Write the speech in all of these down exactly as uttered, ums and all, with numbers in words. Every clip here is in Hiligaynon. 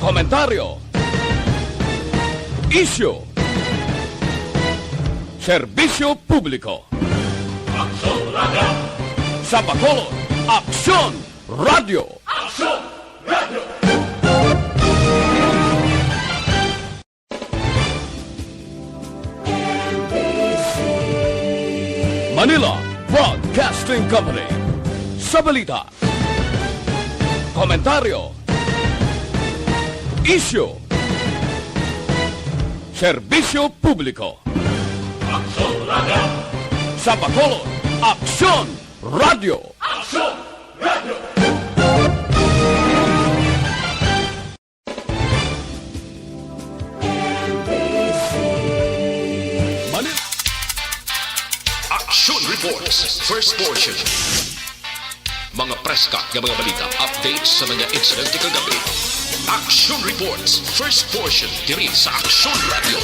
Komentaryo. Isyu. Serbisyo publiko. Aksyon Radio. Sa Bacolod, Aksyon Radio. Aksyon Radio. Manila Broadcasting Company. Sa balita, komentaryo, isyu, serbisyo publiko. Aksyon Radio. Sa Bacolod, Aksyon Radio. Aksyon Radio. Manila. Action Reports, first portion. Mga preska nga mga balita, updates sa mga insidente kagabi. Action Reports, first portion, diri sa Action Radio.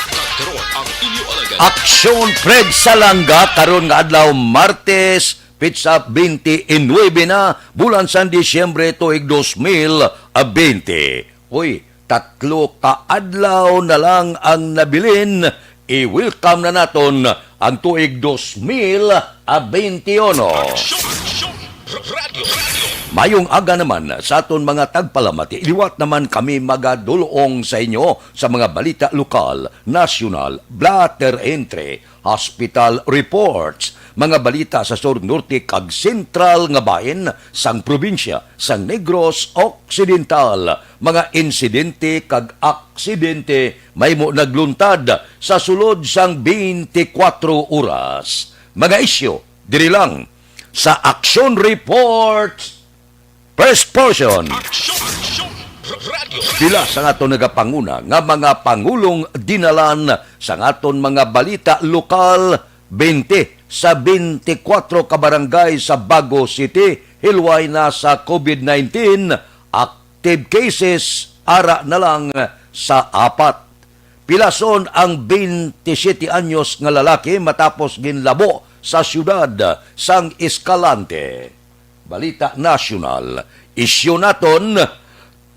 Kag karon ang inyo alagad. Action Fred Salanga karon nga adlaw, Martes, petsa twenty-nine na, bulan sang Disyembre, tuig dos mil bente. Uy, tatlo ka adlaw na lang ang nabilin. I-welcome na naton ang tuig dos mil twenty-one. Aksyon, aksyon, r-, radyo, radyo. Mayong aga naman sa aton mga tagpalamati. Liwat naman kami magadulong sa inyo sa mga balita lokal, nasyonal, blatter entry, hospital reports, mga balita sa sur, norte, kag sentral nga bahin sang probinsya sang Negros Occidental, mga insidente kag aksidente mahimo nagluntad sa sulod sang twenty-four oras. Mga isyu diri lang sa Action Reports. First portion. Aksyon, aksyon, r-, radyo. Pila sa aton nagapanguna nga mga pangulong dinalan sa aton mga balita lokal, twenty sa twenty-four ka barangay sa Bago City hilway na sa COVID nineteen, active cases ara na lang sa apat. Pilason ang twenty-siyete anyos nga lalaki matapos ginlabo sa siyudad sang Escalante. Balita nasyonal, isyu naton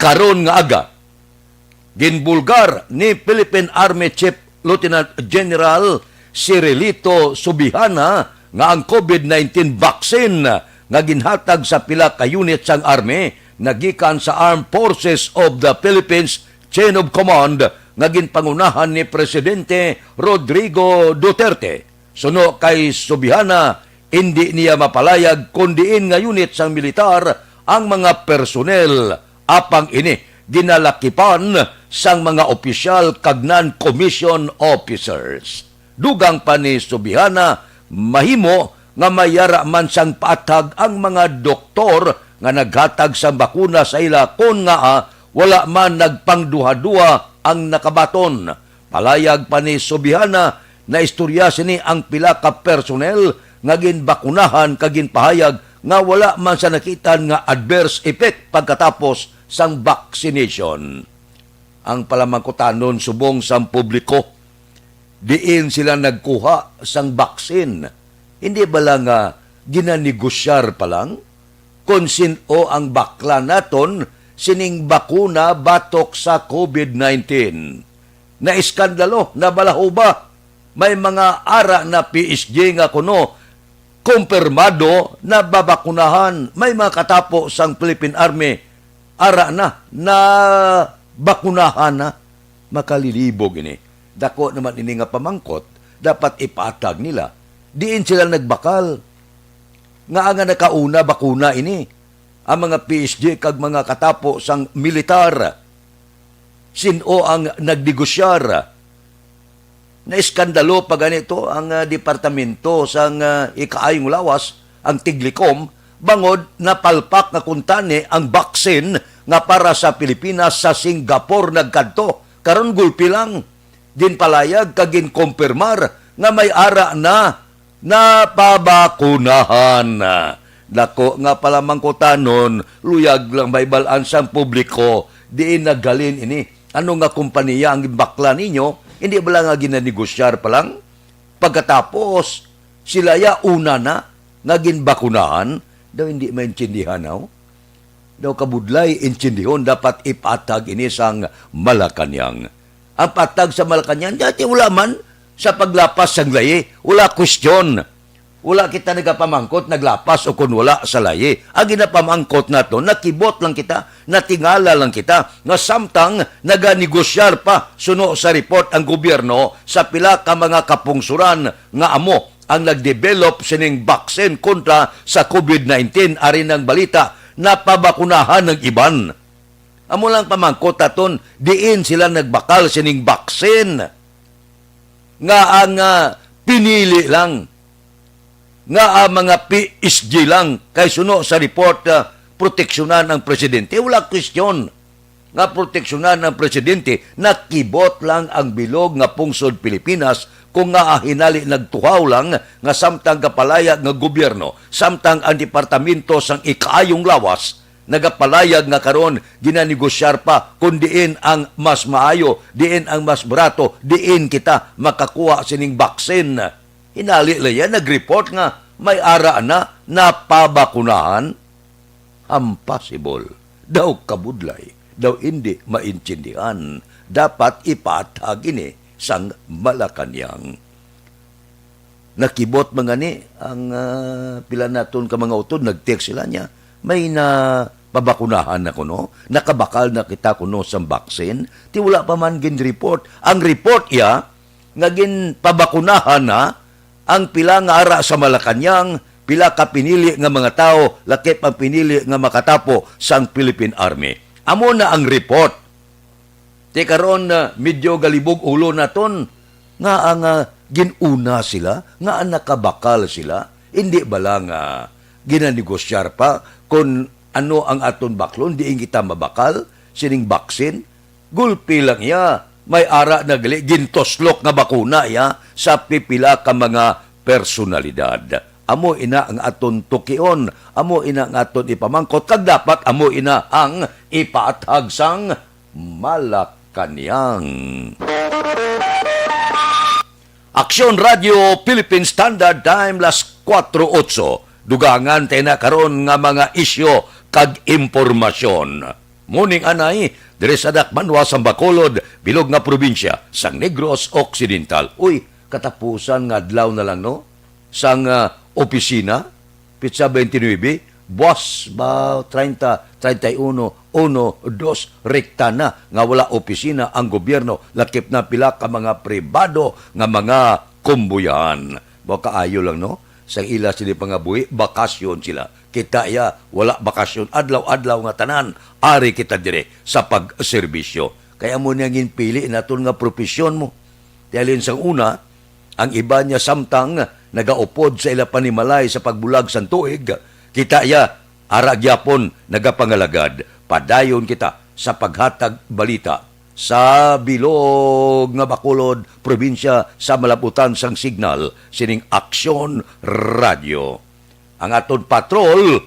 karon nga aga. Ginbulgar ni Philippine Army Chief Lieutenant General Cirilito Subihana nga ang COVID nineteen vaccine nga ginhatag sa pila ka unit sang Army nagikan sa Armed Forces of the Philippines Chain of Command nga ginpangunahan ni Presidente Rodrigo Duterte. Suno kay Subihana, indi niya mapalayag kon diin nga unit sang militar ang mga personnel, apang ini ginalakipan sang mga opisyal kag non-commissioned officers. Dugang pa ni Subihana, mahimo nga may ara man sang paathag ang mga doktor nga naghatag sang bakuna sa ila kon ngaa wala man nagpangduhaduha ang nakabaton. Palayag pa ni Subihana, naistorya sini ang pila ka personnel nga ginbakunahan kag ginpahayag nga wala man sa nakitan nga adverse effect pagkatapos sang vaccination. Ang palamangkutanon subong sang publiko, diin sila nagkuha sang vaccine? Hindi bala nga ginanegosiyar pa lang kon sin-o ang bakla naton sining bakuna batok sa COVID nineteen? Naiskandalo, nabalahuba. May mga ara na P S G nga kuno kumpirmado na babakunahan. May mga katapo sang Philippine Army, ara na, na bakunahan na. Makalilibog ini. Dako naman ini nga pamangkot, dapat ipatag nila. Diin sila nagbakal? Nga nga nakauna bakuna ini ang mga P S G kag mga katapo sang militar? Sin-o ang nagnegosyar? Naiskandalo pa gani to ang, ah, Departamento sang, ah, Ikaayong Lawas, ang Tiglicom, bangod napalpak nga kuntani ang vaccine nga para sa Pilipinas sa Singapore nagkadto. Karon gulpi lang, ginpalayag kag ginkumpirmar nga may ara na napabakunahan. Dako nga palamangkutanon, luyag lang mahibalaan sang publiko diin naghalin ini. Ano nga kompaniya ang ginbakla ninyo? Hindi bala nga ginanegosyar pa lang? Pagkatapos, sila ya una na nga ginbakunahan, daw hindi maintindihan, haw? Daw kabudlay, intindihon, dapat ipatag ini sang Malacañang. Ang patag sa Malacañang, dati wala man sa paglapas sang layi, wala question. Wala kita nagapamangkot, naglapas o kun wala sa layi. Ang ginapamangkot nato, nakibot lang kita, natingala lang kita, nga samtang naganegosyar pa suno sa report ang gobyerno sa pila ka mga kapungsuran nga amo ang nagdevelop sining vaccine kontra sa covid nineteen. Ari nang balita, napabakunahan ang iban. Amo lang pamangkot aton, diin sila nagbakal sining vaccine nga ang, ah, pinili lang nga ang mga P S G lang kay suno sa report, ah, proteksyonan ang presidente. Wala question nga proteksyonan ang presidente. Nakibot lang ang bilog nga pungsod Pilipinas kung nga hinali nagtuhaw lang nga samtang kapalayag nga gobyerno, samtang ang departamento sang ikaayong lawas nagapalayag nga karon ginanegosyar pa kung diin ang mas maayo, diin ang mas barato, diin kita makakuha sining vaccine. Hinali lang yan, nag-report nga may ara na napabakunahan. Impossible. Daw kabudlay. Daw hindi maintindihan. Dapat ipatag ini sang Malacañang. Nakibot man gani ang, ah, pila naton ka mga utod, nag-text sila niya, "May napabakunahan na kuno? Nakabakal na kita kuno sang vaccine?" Ti wala pa man gin-report. Ang report iya nga ginpabakunahan na ang pila nga ara sa Malacañang, pila ka pinili nga mga tawo, lakip ang pinili nga makatapo sang Philippine Army. Amo na ang report. Ti karon, ah, medyo galibog ulo naton nga ang, ah, gin-una sila, nga ang nakabakal sila. Hindi bala nga ginanegosyar pa kung ano ang aton baklon, diin kita mabakal sining vaccine? Gulpi lang iya, may ara na gali, gintuslok nga bakuna iya sa pipila ka mga personalidad. Amo ina ang aton tukion, amo ina ang aton ipamangkot, kag dapat amo ina ang ipaathag sang Malacañang. Aksyon Radio Philippine Standard Time, las kuwatro otso. Dugangan tayo na karon nga mga isyu kag impormasyon. Muning anay, diri sa Dakbanwa, sang Bacolod, bilog nga probinsya sang Negros Occidental. Uy, katapusan nga adlaw na lang, no? Sang, ah, opisina, pitsa twenty-nine, buwas ba, treinta, treinta y uno, uno, dos, rekta na nga wala opisina ang gobyerno, lakip na pila ka mga pribado nga mga kumbuyahan. Mao kaayo lang, no? Sang ila sini pangabuhi, bakasyon sila. Kita ya, wala bakasyon, adlaw-adlaw nga tanan, ari kita dire sa pagserbisyo. Kaya mo niya ginpili naton nga propesyon mo. Ti halin sang una, ang iban niya samtang nagaupod sa ila panimalay sa pagbulag sang tuig, kita iya ara gyapon nagapangalagad. Padayon kita sa paghatag balita sa bilog nga Bacolod, probinsya sa malabutan sang signal sining Aksyon Radio. Ang aton patrol,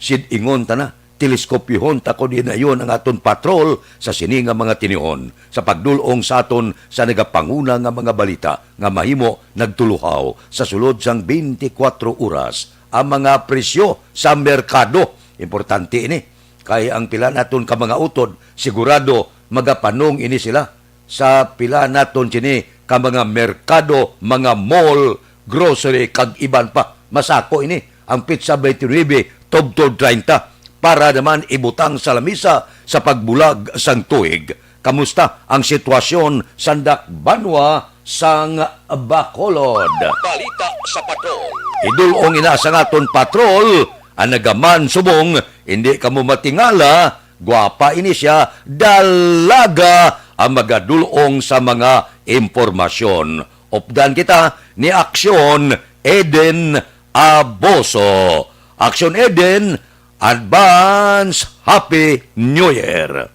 sid-ingon ta na, teleskopyohon ta kon hinayon ang aton patrol sa sini nga mga tinihon, sa pagdul-ong sa aton sa nagapanguna nga mga balita nga mahimo nagtuluhaw sa sulod sang twenty-four oras. Ang mga presyo sa merkado, importante ini, kay ang pila naton ka mga utod, sigurado magapanong ini sila sa pila naton sini ka mga merkado, mga mall, grocery, kag iban pa. Masako ini ang pitsa twenty-nine tubtob treinta para naman ibutang sa lamisa sa pagbulag sang tuig. Kamusta ang sitwasyon sa Dakbanwa sang Bacolod? Balita sa patrol. Idul-ong ina sang aton patrol ang nagaman subong, hindi kamo matingala, gwapa ini siya, dalaga ang magadul-ong sa mga impormasyon. Updan kita ni Aksyon Eden Aboso. Aksyon Eden, advance Happy New Year!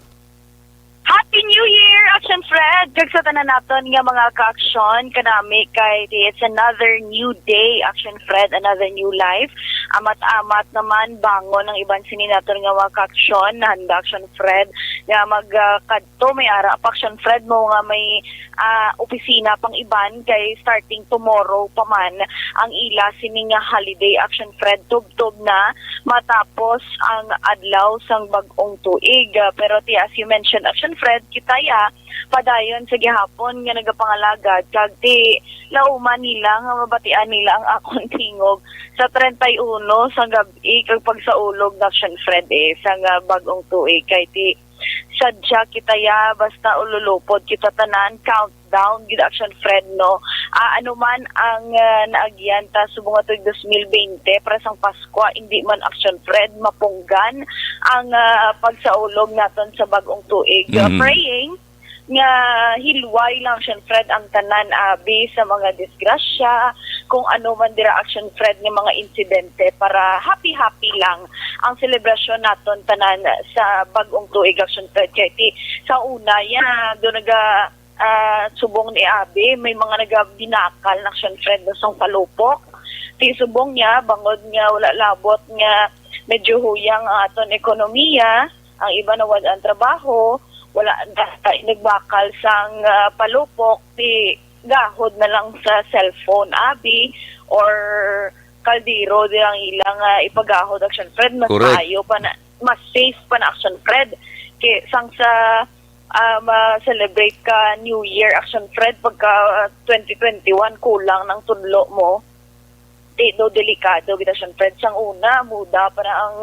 Happy New Year, Action Fred! Kag sa tanan naton nga mga ka-aksyon, kanami kay it's another new day, Action Fred, another new life. Amat-amat naman, bangon ang iban sini naton nga mga ka-aksyon, nahanda, Action Fred, nga magkadto, may ara pa, Action Fred, mo nga may ah, opisina pang iban, kay starting tomorrow pa man ang ila sini nga holiday, Action Fred, tubtob na matapos ang adlaw sang bag-ong tuig. Ah, pero ti, as you mentioned, Action Fred, kita ya padayon sa gihapon nga nagapangalagad, kag ti lauman nila nga mabatian nila ang akon tingog sa treinta y uno sang gab-i kag pagsaulog na, Action Fred, eh, sang ah, bag-ong tuig, kay ti sadya kita ya, basta ululupod kita tanan, countdown gid, Action Fred, no? Ah, ano man ang ah, naagyan ta subong nga tuig dos mil bente para sang Paskwa, hindi man, Action Fred, mapunggan ang ah, pagsaulog naton sa bag-ong tuig. Mhm. Praying nga hilway lang, Action Fred, ang tanan, abi, sa mga disgrasya, kung ano man dira, Action Fred, nga mga insidente, para happy-happy lang ang selebrasyon naton tanan sa bag-ong tuig, Action Fred. Kay ti sa una, ya, do naga ah, subong ni abi, may mga nagabinakal na, Action Fred, no, sang palupok. Ti subong niya, bangod nga wala labot nga medyo huyang ang aton ekonomiya, ang iba nawad-an trabaho, wala na nagbakal sang ah, palupok, ti gahod na lang sa cellphone, abi, or kaldero di ang ilang ah, ipagahod, Action Fred, mas Correct. Maayo pa na, mas safe pa na, Action Fred, kay sang sa ah, ma-celebrate ka New Year, Action Fred, pagka ah, twenty twenty-one, kulang ng tudlo mo. Di, do, delikado gid, Action Fred. Sang una, muda pa na ang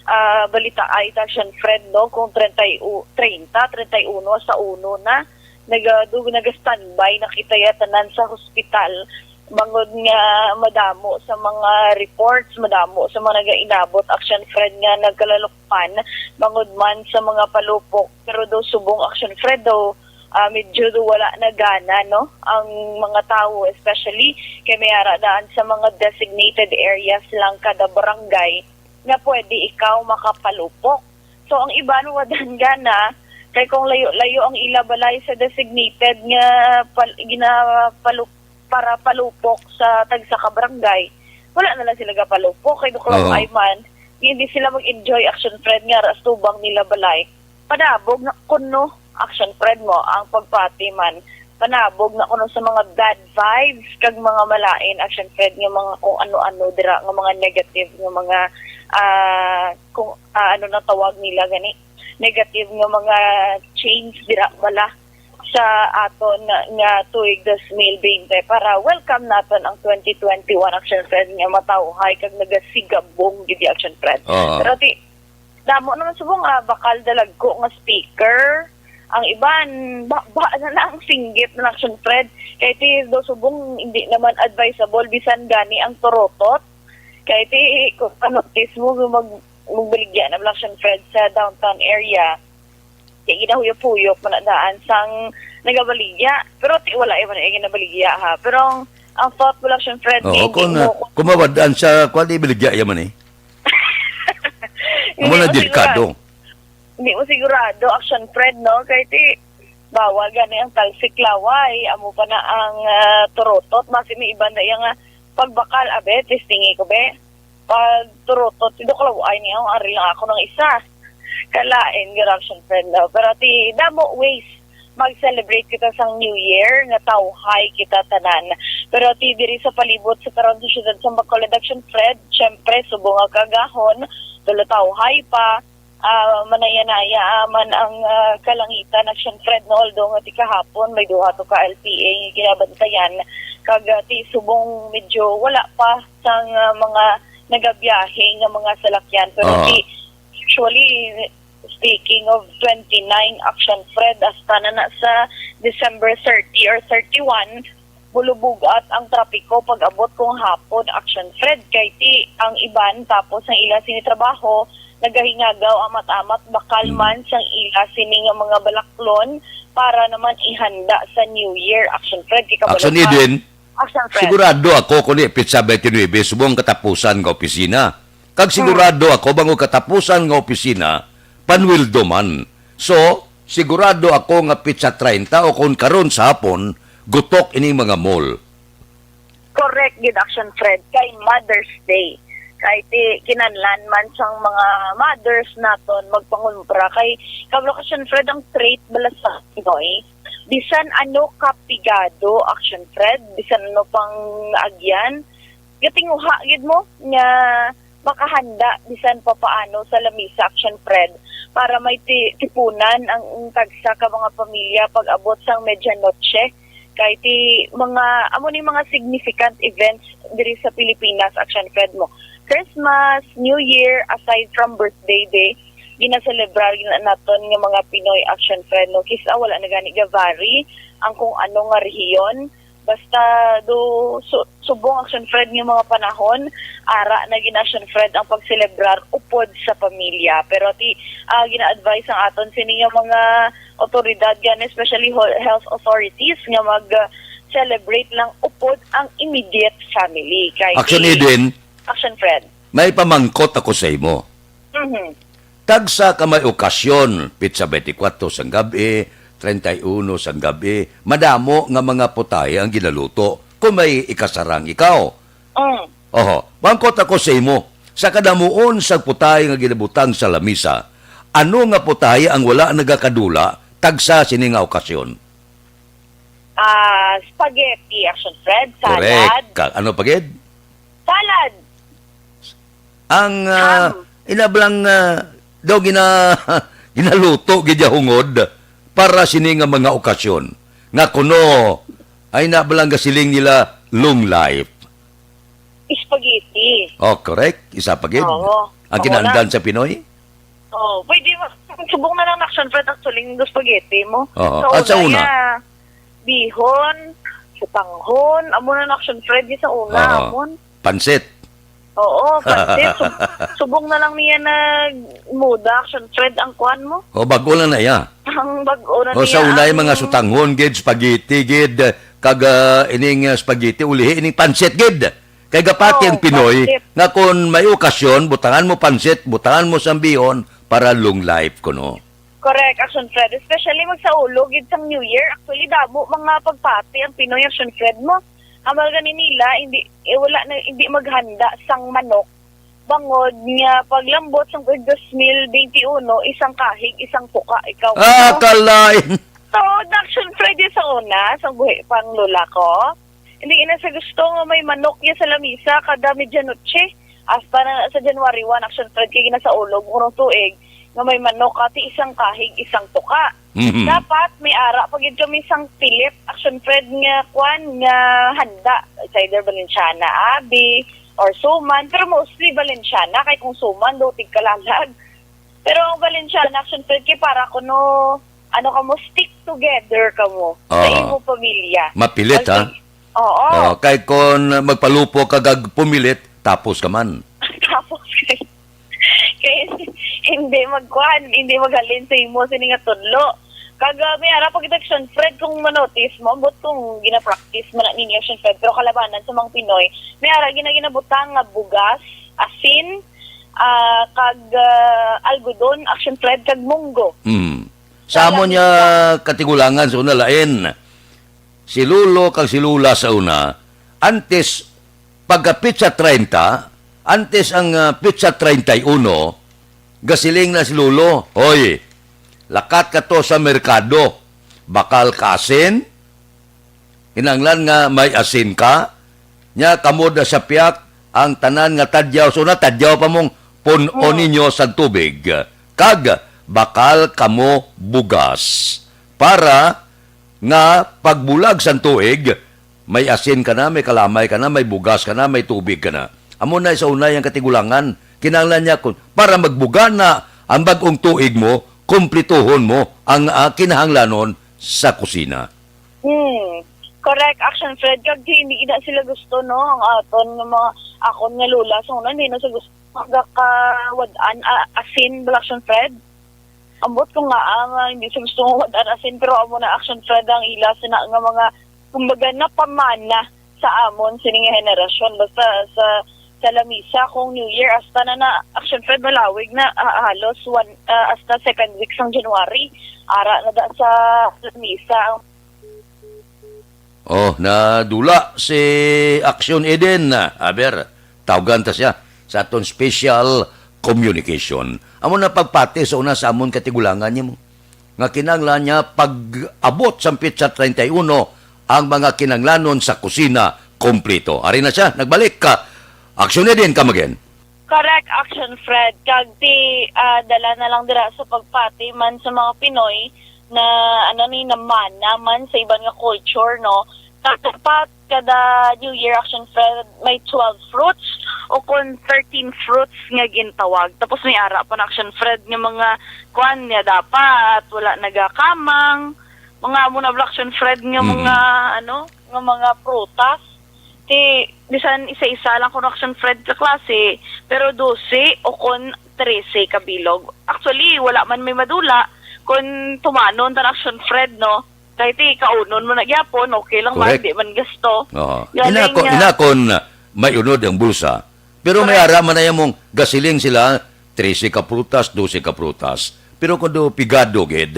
ah, balita ay, Action Fred, no, kung treinta y-, treinta, treinta y uno, sa uno na, naga, do, naga-standby na kita ya tanan sa hospital, bangod nga madamo sa mga reports, madamo sa mga nagainabot, Action Fred, nga nagkalalukpan bangod man sa mga palupok. Pero daw subong, Action Fred, daw ah, medyo daw wala na gana, no, ang mga tawo, especially kay may ara daan sa mga designated areas lang kada barangay nga pwede ikaw makapalupok. So ang iban, wadan gana, kay kung layo-layo ang ila balay sa designated nga pal- ginapalu- para palupok sa tagsa ka barangay, wala na lang sila gapalupok kay do Oo. Ay man, hindi sila mag-enjoy, Action Fred, nga ras tubang nila balay. Panabog na kuno, Action Fred, mo ang pagpati man. Panabog na kuno sa mga bad vibes kag mga malain, Action Fred, nga mga kung ano-ano dira, nga mga negative nga mga ah, kung ah, ano na tawag nila gani, negative nga mga chains dira bala sa aton nga tuig dos mil bente para welcome naton ang twenty twenty-one, Action Fred, nga matawhay kag nagasigabong gid, Action Fred. Oo. Pero ti, damo naman subong nga bakal dalagko nga speaker. Ang iban, ba, ba na lang singgit na, Action Fred. Kay ti do subong hindi naman advisable bisan gani ang turutot. Kay ti kung ano, ti mo mag magbaligya na, Action Fred, sa downtown area. Kay ginahuyop-huyop man na daan sang nagabaligya. Pero ti wala man ay ginabaligya, ha. Pero ang, ang thought ko lang, Action Fred, Oo, kung, hindi mo, ah, kung mawad-an sa kwan, ibaligya yaman eh. Hindi Amo na mo delikado. Sigurado. Hindi mo sigurado, Action Fred, no? Kay ti, bawal gani ang talsik laway. Amo pa na ang ah, turutot. Basi may iba na iya nga pagbakal, abe, testingi ko, be. Pag turutot, ti do ka laway niya, ang ari lang ako ng isa. Kalain, gid, Action Fred, no? Pero ti, damo ways mag-celebrate kita sang New Year, nga tawhay kita tanan. Pero ti diri sa palibot sa karon sa siyudad sa Bacolod, Action Fred, syempre, subong nga kagahon, tulo tawhay pa, ah, manaya-naya man ang ah, kalangitan, Action Fred, no? Although nga ti kahapon, may duha to ka L P A nga ginabantayan, kag ah, ti subong medyo wala pa sang ah, mga nagabiyahe nga mga salakyan. Pero Ah. ti, actually, speaking of twenty-nine, Action Fred, hasta na na sa December thirty or thirty-one, bulubugat ang trapiko pag-abot kung hapon, Action Fred, kay ti ang iban tapos ang ila sini trabaho, nagahingagaw amat-amat bakal Mm. man sang ila sini nga mga balaklon para naman ihanda sa New Year, Action Fred, kay kabalo Action ka, Edwin, Action Fred. Sigurado ako kung di petsa twenty-nine, subong katapusan nga opisina. Kag Hmm. sigurado ako, bangod katapusan nga opisina, panweldo man. So, sigurado ako nga petsa treinta o kung karon sa hapon, gutok ining mga mall. Correct gid, Action Fred, kay Mother's Day. Kay ti kinahanglan man sang mga mothers naton magpangumpra kay, kabalo ka, Action Fred, ang trait bala sa Pinoy, bisan ano ka pigado, Action Fred, bisan ano pang agyan, gatinguha gid mo nga makahanda bisan pa paano sa lamisa, Action Fred, para may ti-, tipunan ang tagsa ka mga pamilya pag-abot sang medianoche. Kay ti mga, amo ni mga significant events diri sa Pilipinas, Action Fred, mo. Christmas, New Year, aside from birthday day, ginaselebrar gina naton nga mga Pinoy, Action Fred, no? Kis-a wala na gani gavari ang kung ano nga rehiyon. Basta do su-, subong, Action Fred, nga mga panahon, ara na gina, Action Fred, ang pagselebrar upod sa pamilya. Pero ti, ah, gina-advise ang aton sini nga mga otoridad gani, especially ho-, health authorities, nga mag, ah, celebrate lang upod ang immediate family. Kay Action ti Eden, Action Fred. May pamangkot ako sa imo. Mhm. Tagsa ka may okasyon, pitsa twenty-four sang gab-i, treinta y uno sang gab-i, madamo nga mga putahe ang ginaluto kung may ikasarang ikaw. Mm. Oho, mangkot ako sa imo, sa kadamuon sa putahe nga ginabutang sa lamisa, ano nga putahe ang wala nagakadula tagsa sini nga okasyon? Ah, spaghetti, Action Fred, salad. Correct. Ka-, ano pa gid? Salad. Ang, ah, Ham. Inablang, ah, daw gina-, ginaluto gid ya hungod para sini nga mga okasyon. Nga kuno, ay inablang gasiling nila long life. Spaghetti. Oh, correct. Isa pa gid. Oo. Ang kinahanglan sa Pinoy? Oh, pwede ma-, subong na lang na, Action Fred, actually, yung spaghetti mo. Oo. Sa At sa una, una? Ya, bihon, sutanghon, amo na na, Action Fred, yung sa una, Oo. Amon. Pansit. Oo, pansit. Sub-, subong na lang niya nag-muda, Action Fred, ang kwan mo. O, bag-o lang na iya. Ang bag-o na O, sa niya una, ang mga sutanghon gid, spaghetti gid, kag, ah, ining, ah, spaghetti, ulihi ining pansit gid. Kay gapati Oo, ang Pinoy pansit. Nga kon may okasyon, butangan mo pansit, butangan mo sang bihon para long life kuno. Correct, Action Fred. Especially magsaulog gid sang New Year. Actually, damo mga pagpati ang Pinoy, Action Fred, mo. Amal gani nila, hindi, eh, wala na, hindi maghanda sang manok. Bangod nga paglambot sang dos mil twenty-one, isang kahig, isang tuka, ikaw. Ah, ano? Kalain. So, Action Fred, sa una, sa buhi pang lola ko, hindi ina sa gusto nga may manok niya sa lamisa kada medianoche. Hasta na sa January one, Action Fred, kay ginasaulog mo ng tuig nga may manok, ati isang kahig, isang tuka. Mhm. Dapat may ara pa gid kami sang pilit, Action Fred, nga kwan, nga handa. It's either Valenciana Abi or suman, pero mostly Valenciana, kay kung suman, do tigkalalag. Pero ang Valenciana, Action Fred, kay para kuno, ano ka mo, stick together ka mo sa Oo. Imo pamilya. Mapilit, ha? Okay. Oo. Oo, kay kon magpalupo ka kag pumilit, tapos ka man. Tapos, kay, kay hindi magkuan, hindi maghalin sa imo sini nga tudlo. Kag, ah, may ara pa gid, Action Fred, kung manotice mo, ambot kung gina-practice man na ninyo, Action Fred, pero kalabanan sa mga Pinoy, may ara gina-, ginabutang nga bugas, asin, ah, kag, ah, algodon, Action Fred, kag munggo. Mm. Sa Sa amon lamisa. Nga katigulangan sa una lain, si Lolo kag si Lola sa una, antes pagka petsa treinta, antes ang, ah, petsa treinta y uno, gasiling na si Lolo, "Hoy, lakat ka to sa merkado, bakal ka asin, kinahanglan nga may asin ka, nya kamo da sa piyak, ang tanan nga tadyaw." So, natadyaw pa mong pun-on Oh. ninyo sa tubig, kag bakal kamo bugas, para nga pagbulag sang tuig, may asin ka na, may kalamay ka na, may bugas ka na, may tubig ka na. Amo na sa unay ang katigulangan. Kinahanglan niya kun, para magbuga na ang bag-ong tuig mo, kumplituhon mo ang, ah, kinahanglanon sa kusina. Hmm. Correct, Action Fred. Kag di, hindi na sila gusto, no? Ang aton nga mga, akon nga lola, sa una, hindi na sila gusto magakawad-an, ah, asin, bala, Action Fred. Ambot ko nga, ah, nga hindi siya gusto nga wad-an asin, pero amo na, Action Fred, ang ila sina nga mga, kumbaga, napamana sa amon sini nga henerasyon. Basta sa, sa lamisa kung New Year, hasta na na, Action Fred, malawig na, ah, halos one, ah, hasta second week sang January. Ara na da sa lamisa ang Oh, nadula si Action Eden. Aber, tawgan ta siya. sa aton special communication. Amo na pagpati sa una sa amon katigulangan nimo nga kinahanglan niya pag-abot sa petsa treinta y uno ang mga kinahanglanon sa kusina kompleto. Ari na siya, nagbalik ka. Aksyon na din, come again. Correct, Action Fred. Kag ti, ah, dala na lang dira sa pagpati man sa mga Pinoy na, ano ni, namana man sa iban nga culture, no? Kag dapat kada New Year, Action Fred, may twelve fruits o kon thirteen fruits nga gintawag. Tapos may ara pa na, Action Fred, nga mga kuan nga dapat wala nagakamang, mga amo na bala, Action Fred, nga Mhm. mga, ano, nga mga prutas. Ti, bisan isa-isa lang kuno, Action Fred, ka klase, pero dose o kon trese ka bilog. Actually, wala man may madula kon tumanon ta na, Action Fred, no? Kay ti, kaunon mo na gyapon, okay lang man, Correct. Di man gasto. Oo. Galing Ina ko, nga ina kon may unod ang bulsa. Pero may Correct. Ara man na mong gasiling sila, trese ka prutas, dose ka prutas. Pero kundo pigado gid,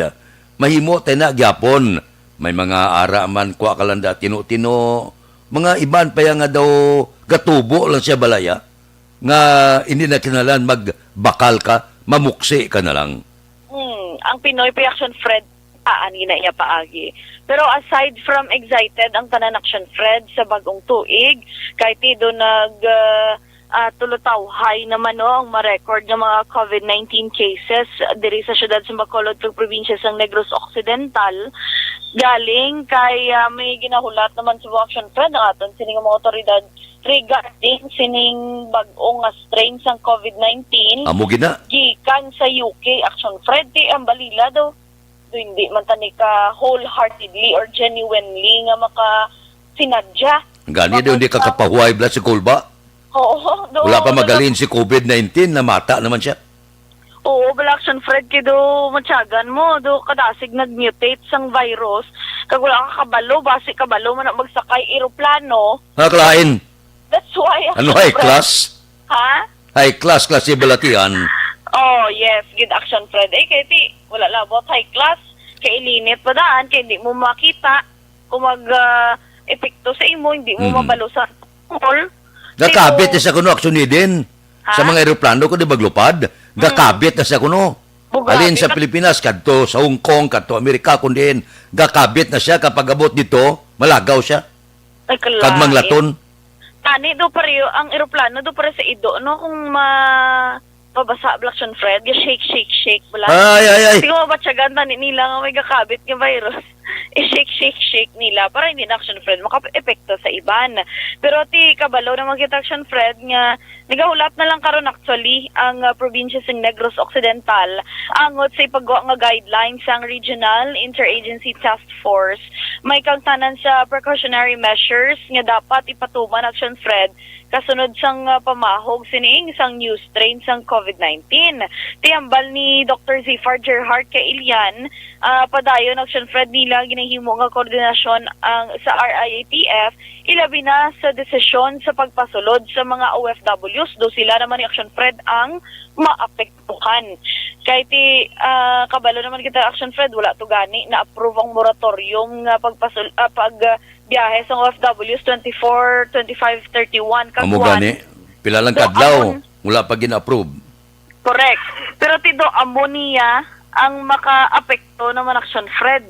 mahimo tay na gyapon. May mga ara man, kwa ka lang da, tino-tino. Mga iban pa yan nga daw gatubo lang siya balaya. Nga hindi na kinahanglan magbakal ka, mamuksi ka na lang. Hmm, ang Pinoy pa, Action Fred, ah, ani na iya paagi. Pero aside from excited ang tanan, Action Fred, sa bag-ong tuig, kay ti do nag, ah, ah, tulutawhay naman, no, ang ma-record nga mga covid nineteen cases diri sa siyudad sa Bacolod kag probinsya sang Negros Occidental. Galing kay, ah, may ginahulat naman sa Action Fred ang aton sini nga mga otoridad regarding sining bag-o nga strain sang covid nineteen Amo gina. Gikan sa U K, Action Fred, ti ang balila daw. Do hindi man tani ka wholeheartedly or genuinely nga maka sinadya. Gani daw hindi ka kapahuway bala si Kulba. Oo, do, Wala pa do, magalin si covid nineteen, namata naman siya. Oo, bala, Action Fred, kay do matyagan mo, do kadasig nag-mutate sang virus, kag wala ka kabalo, basi kabalo man ang magsakay eroplano. Nakalain. That's why, Ano, Action high Fred. Class? Ha? High class, klase balatian. Oh, yes, gid, Action Fred. Eh, kay ti, wala labot high class. Kay ilinit pa daan, kay hindi mo makita kung mag, ah, epekto sa imo, hindi mo Mm. mabalo sa tungkol. Gakabit Pero na siya kuno, Action Eden. Sa Ha? Mga eroplano, kundi maglupad, Mm. gakabit na siya kuno. Bugati Alin sa ka- Pilipinas, kadto sa Hong Kong, kadto Amerika, kung diin, gakabit na siya. Kapag abot dito, malagaw siya. Ay, kalain. Kag manglaton. Tani do pareho ang eroplano do para sa ido, no? Kung ma-, mabasa, Black Sean Fred, ga shake, shake, shake, bala. Ay, ay, ay. Siguro mabatyagan tani nila nga may gakabit nga virus. I-shake, shake, shake nila para hindi na, Action Fred, maka-epekto sa iban. Pero ti kabalo naman kita, Action Fred, nga nagahulat na lang karon actually ang, ah, probinsya sing Negros Occidental angot sa ipagwa nga guidelines sang Regional Interagency Task Force. May kangtanan sa precautionary measures nga dapat ipatuman, Action Fred, kasunod sang, ah, pamahog sining sang new strain sang covid nineteen. Ti hambal ni Doktor Zifar Gerhart kay Ilian, ah, padayon, Action Fred, nila ginahimo nga koordinasyon ang, sa R I A T F, ilabi na sa desisyon sa pagpasulod sa mga O F Ws, do sila naman ni, Action Fred, ang maapektuhan. Kay ti, ah, kabalo naman kita, Action Fred, wala to gani na-approve ang moratorium nga pagpasul-, ah, pag, ah, biyahe sang O F Ws twenty-four, twenty-five, thirty-one, kag Amo one. Gani, pila lang So, kadlaw, amon wala pa gin-approve. Correct. Pero ti do, amo niya ang makaapekto naman, Action Fred,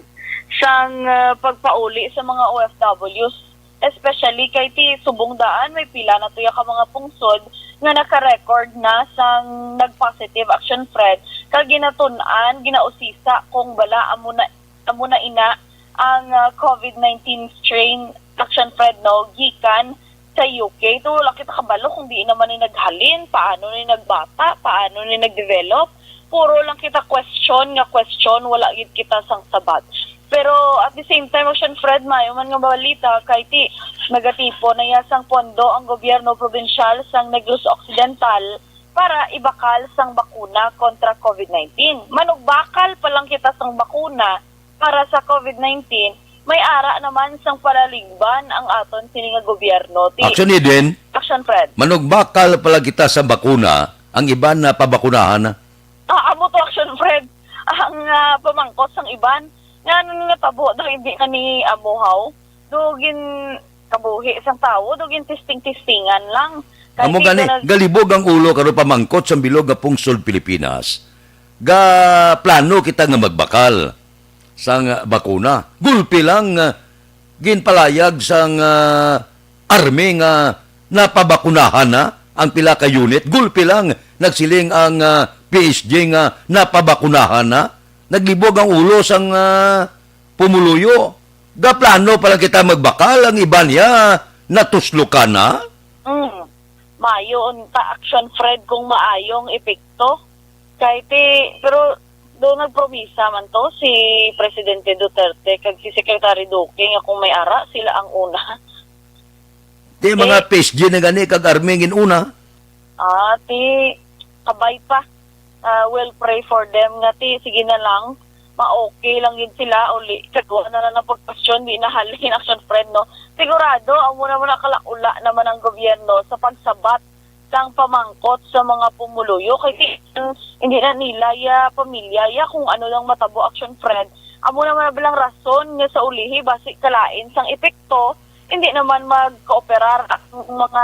sang, ah, pagpauli sa mga O F Ws. Especially kay ti subong daan may pila na tuya ka mga pungsod nga naka-record na sang nag-positive, Action Fred, kag ginatun-an, ginausisa kung bala amo na, amo na ina ang, ah, covid nineteen strain, Action Fred, no, gikan sa U K. To, wala kita kabalo kung diin naman ni naghalin, paano ni nagbata, paano ni nag-develop. Puro lang kita question nga question, wala gid kita sang sabat. Pero at the same time, Action Fred, maayo man nga balita, kay ti nagatipon na ya sang pondo ang gobyerno probinsyal sang Negros Occidental para ibakal sang bakuna kontra covid nineteen. Manugbakal pa lang kita sang bakuna para sa covid nineteen, may ara naman sang palaligban ang aton sini nga gobyerno. Ti Action Eden, Action Fred. Manugbakal pa lang kita sa bakuna, ang iban na pabakunahan na. Ah, amo to, Action Fred. Ang, ah, pamangkot sang iban, nga ano nga tabo daw, hindi na ni amuhaw. Do gin kabuhi sang tawo, do gin testing-testingan lang. Amo gani, galibog ang ulo karon pamangkot sang bilog nga pungsod Pilipinas. Ga plano kita nga magbakal sang bakuna. Gulpi lang, ah, ginpalayag sang, ah, army nga napabakunahan na ang pila ka unit. Gulpi lang nagsiling ang, ah, P S G nga napabakunahan na. Naglibog ang ulo sang, ah, pumuluyo. Ga plano pa lang kita magbakal, ang iban niya natuslokan na. Mm. Maayo unta, Action Fred, kung maayong epekto. Kay ti, pero do nagpromisa man to si Presidente Duterte kag si Secretary Duque nga kung may ara, sila ang una. Ti mga Ti P S G na gani kag army ang ginuna. Ah, ti, kabay pa. Ah, we'll pray for them nga ti, sige na lang. Ma-okay lang yun sila, uli. Kag wala na lang ang pagkwestiyon, di na halin, Action Fred, no? Sigurado, amo naman na kalaula naman ang gobyerno sa pagsabat sang pamangkot sa mga pumuluyo. Kay ti, hindi na nila ya pamilya ya kung ano lang matabo, Action Fred. Amo naman na bilang rason nga sa ulihi, basi kalain sang epekto, hindi naman magkooperar ang mga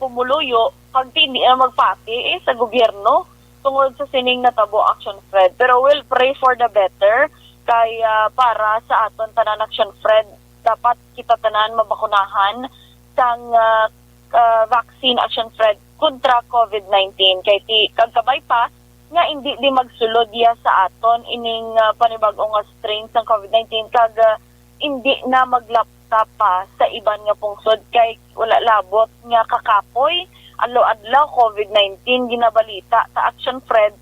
pumuluyo kag ti hindi na magpati, eh, sa gobyerno tungod sa sining natabo, Action Fred. Pero we'll pray for the better kay, ah, para sa aton tanan, Action Fred, dapat kita tanan mabakunahan sang, ah, ah, vaccine, Action Fred, kontra COVID nineteen. Kay ti, kag kabay pa nga hindi di magsulod ya sa aton ining, ah, panibag-o nga strain sang COVID nineteen kag, ah, hindi na maglapta pa sa iban nga pungsod kay wala labot nga kakapoy, adlaw-adlaw COVID nineteen ginabalita ta, Action Fred,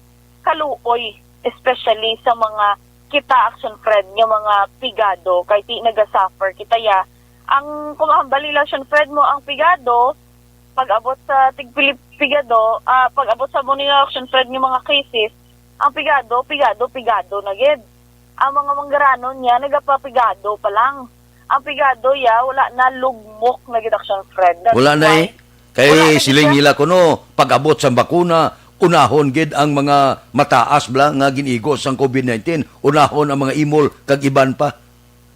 kaluoy, especially sa mga kita, Action Fred, nga mga pigado kay ti nagasuffer kita ya. Ang kumahambal nila, Action Fred, mo ang pigado, pag-abot sa tigpili pigado, ah, pag-abot sa mo nila, Action Fred, nga mga cases, ang pigado, pigado, pigado na gid. Ang mga manggaranon niya nagapapigado pa lang. Ang pigado ya wala na, lugmok na gid, Action Fred. That's Wala na why eh. Kay Wala na siling siya. nila kuno, pag-abot sa bakuna, unahon gid ang mga mataas bala nga gin-igo sang COVID nineteen, unahon ang mga imol kag iban pa.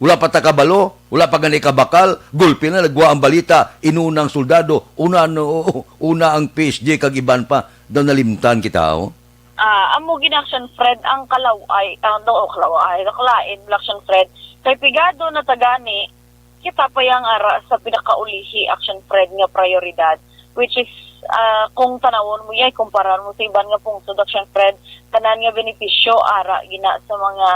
Wala pa ta kabalo, wala pa gani kabakal, gulpi na nagwa ang balita, inuna ang soldado, una, no, una ang P S G kag iban pa, daw nalimtan kita, oh. Ah, amo gid, Action Fred, ang kalaway, ang do kalaway, nakalain, Action Fred. Kay pigado na ta gani, kita pa yang ara sa pinakaulihi, Action Fred, nga prioridad, which is, ah, kung tanawon mo yay, kumparar mo sa iban nga pungsod, Action Fred, tanan nga benepisyo ara gina sa mga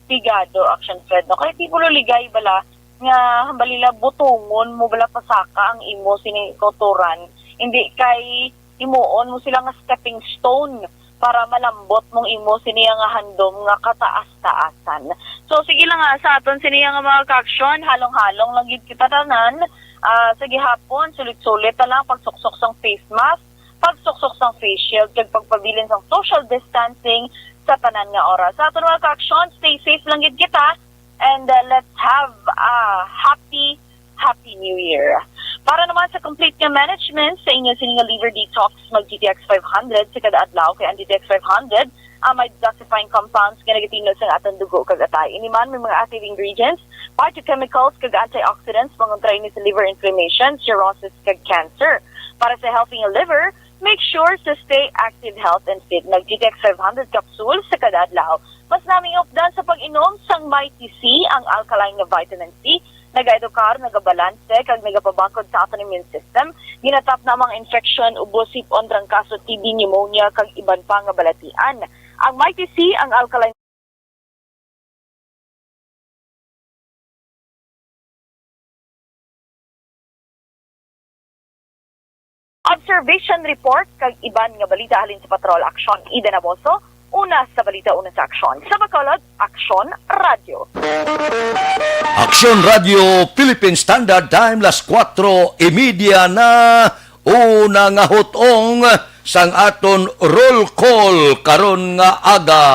pigado, Action Fred, no? Kay ti bulo ligay bala nga hambal nila butongon mo bala pasaka ang imo sining kautoran, hindi kay himuon mo sila nga stepping stone para malambot mong imo sini nga handom nga kataas-taasan. So, sige lang, ah, sa aton sini nga mga ka-action, halong-halong lang gid kita tanan. Ah, sa gihapon, sulit-sulit na lang pagsuksok sang face mask, pagsuksok sang face shield, kag pagpabilin sang social distancing sa tanan nga oras. Sa aton mga ka-action, stay safe lang gid kita, and, uh, let's have a happy, happy New Year. Para naman sa complete nga management sa inyo sini nga liver detox, mag G T X five hundred sa kada adlaw, kay ang G T X five hundred ang may detoxifying compounds nga nagatinlo sa aton dugo kag atay. Ini man may mga active ingredients, phytochemicals, kag antioxidants, pangontra ini sa liver inflammation, cirrhosis, kag cancer. Para sa healthy nga liver, make sure to stay active, health, and fit. Mag G T X five hundred capsules sa kada adlaw. Mas nami updan sa pag-inom sang Mighty C, ang alkaline nga vitamin C, nagaedukar, nagabalanse, kag nagapabakod sa aton immune system. Ginatap na ang mga infeksyon, ubo, sip-on, trangkaso, T B, pneumonia, kag iban pa nga balatian. Ang Mighty C, ang alkaline Observation report kag iban nga balita halin sa Patrol Aksyon. Eden Aboso, una sa balita, una sa aksyon. Sa Bacolod, Aksyon Radyo. Aksyon Radyo, Philippine Standard Time, las kuwatro y media na. Una nga hutong sang aton roll call karon nga aga.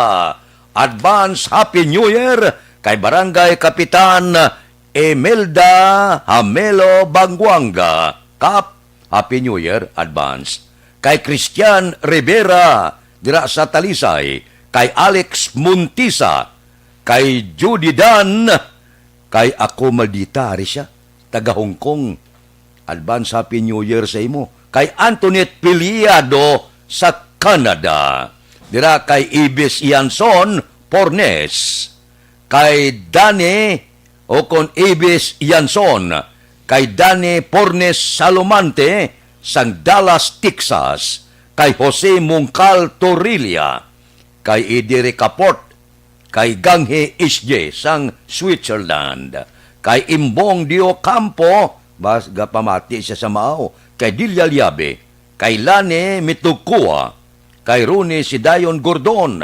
Advance Happy New Year kay Barangay Kapitan Imelda Hamelo Banguanga. Kap, Happy New Year advance. Kay Christian Rivera dira sa Talisay, kay Alex Montisa, kay Judy Dan, kay ako Maldita, ari siya, taga Hong Kong. Advance Happy New Year sa imo. kay Antoinette Piliado sa Canada, dira kay Ibis Yanson Pornes, kay Danny o kon Ibis Yanson, kay Danny Pornes Salomante sang Dallas, Texas, kay Jose Mungkal Torrilla, kay Eddie Ricaport, kay Ganghi S J sang Switzerland, kay Imbong Dio Campo, bas gapamati siya sa Mao, kay Delia Liabe, kay Lani Mitugkua, kay Rooney Sidayon Gordon,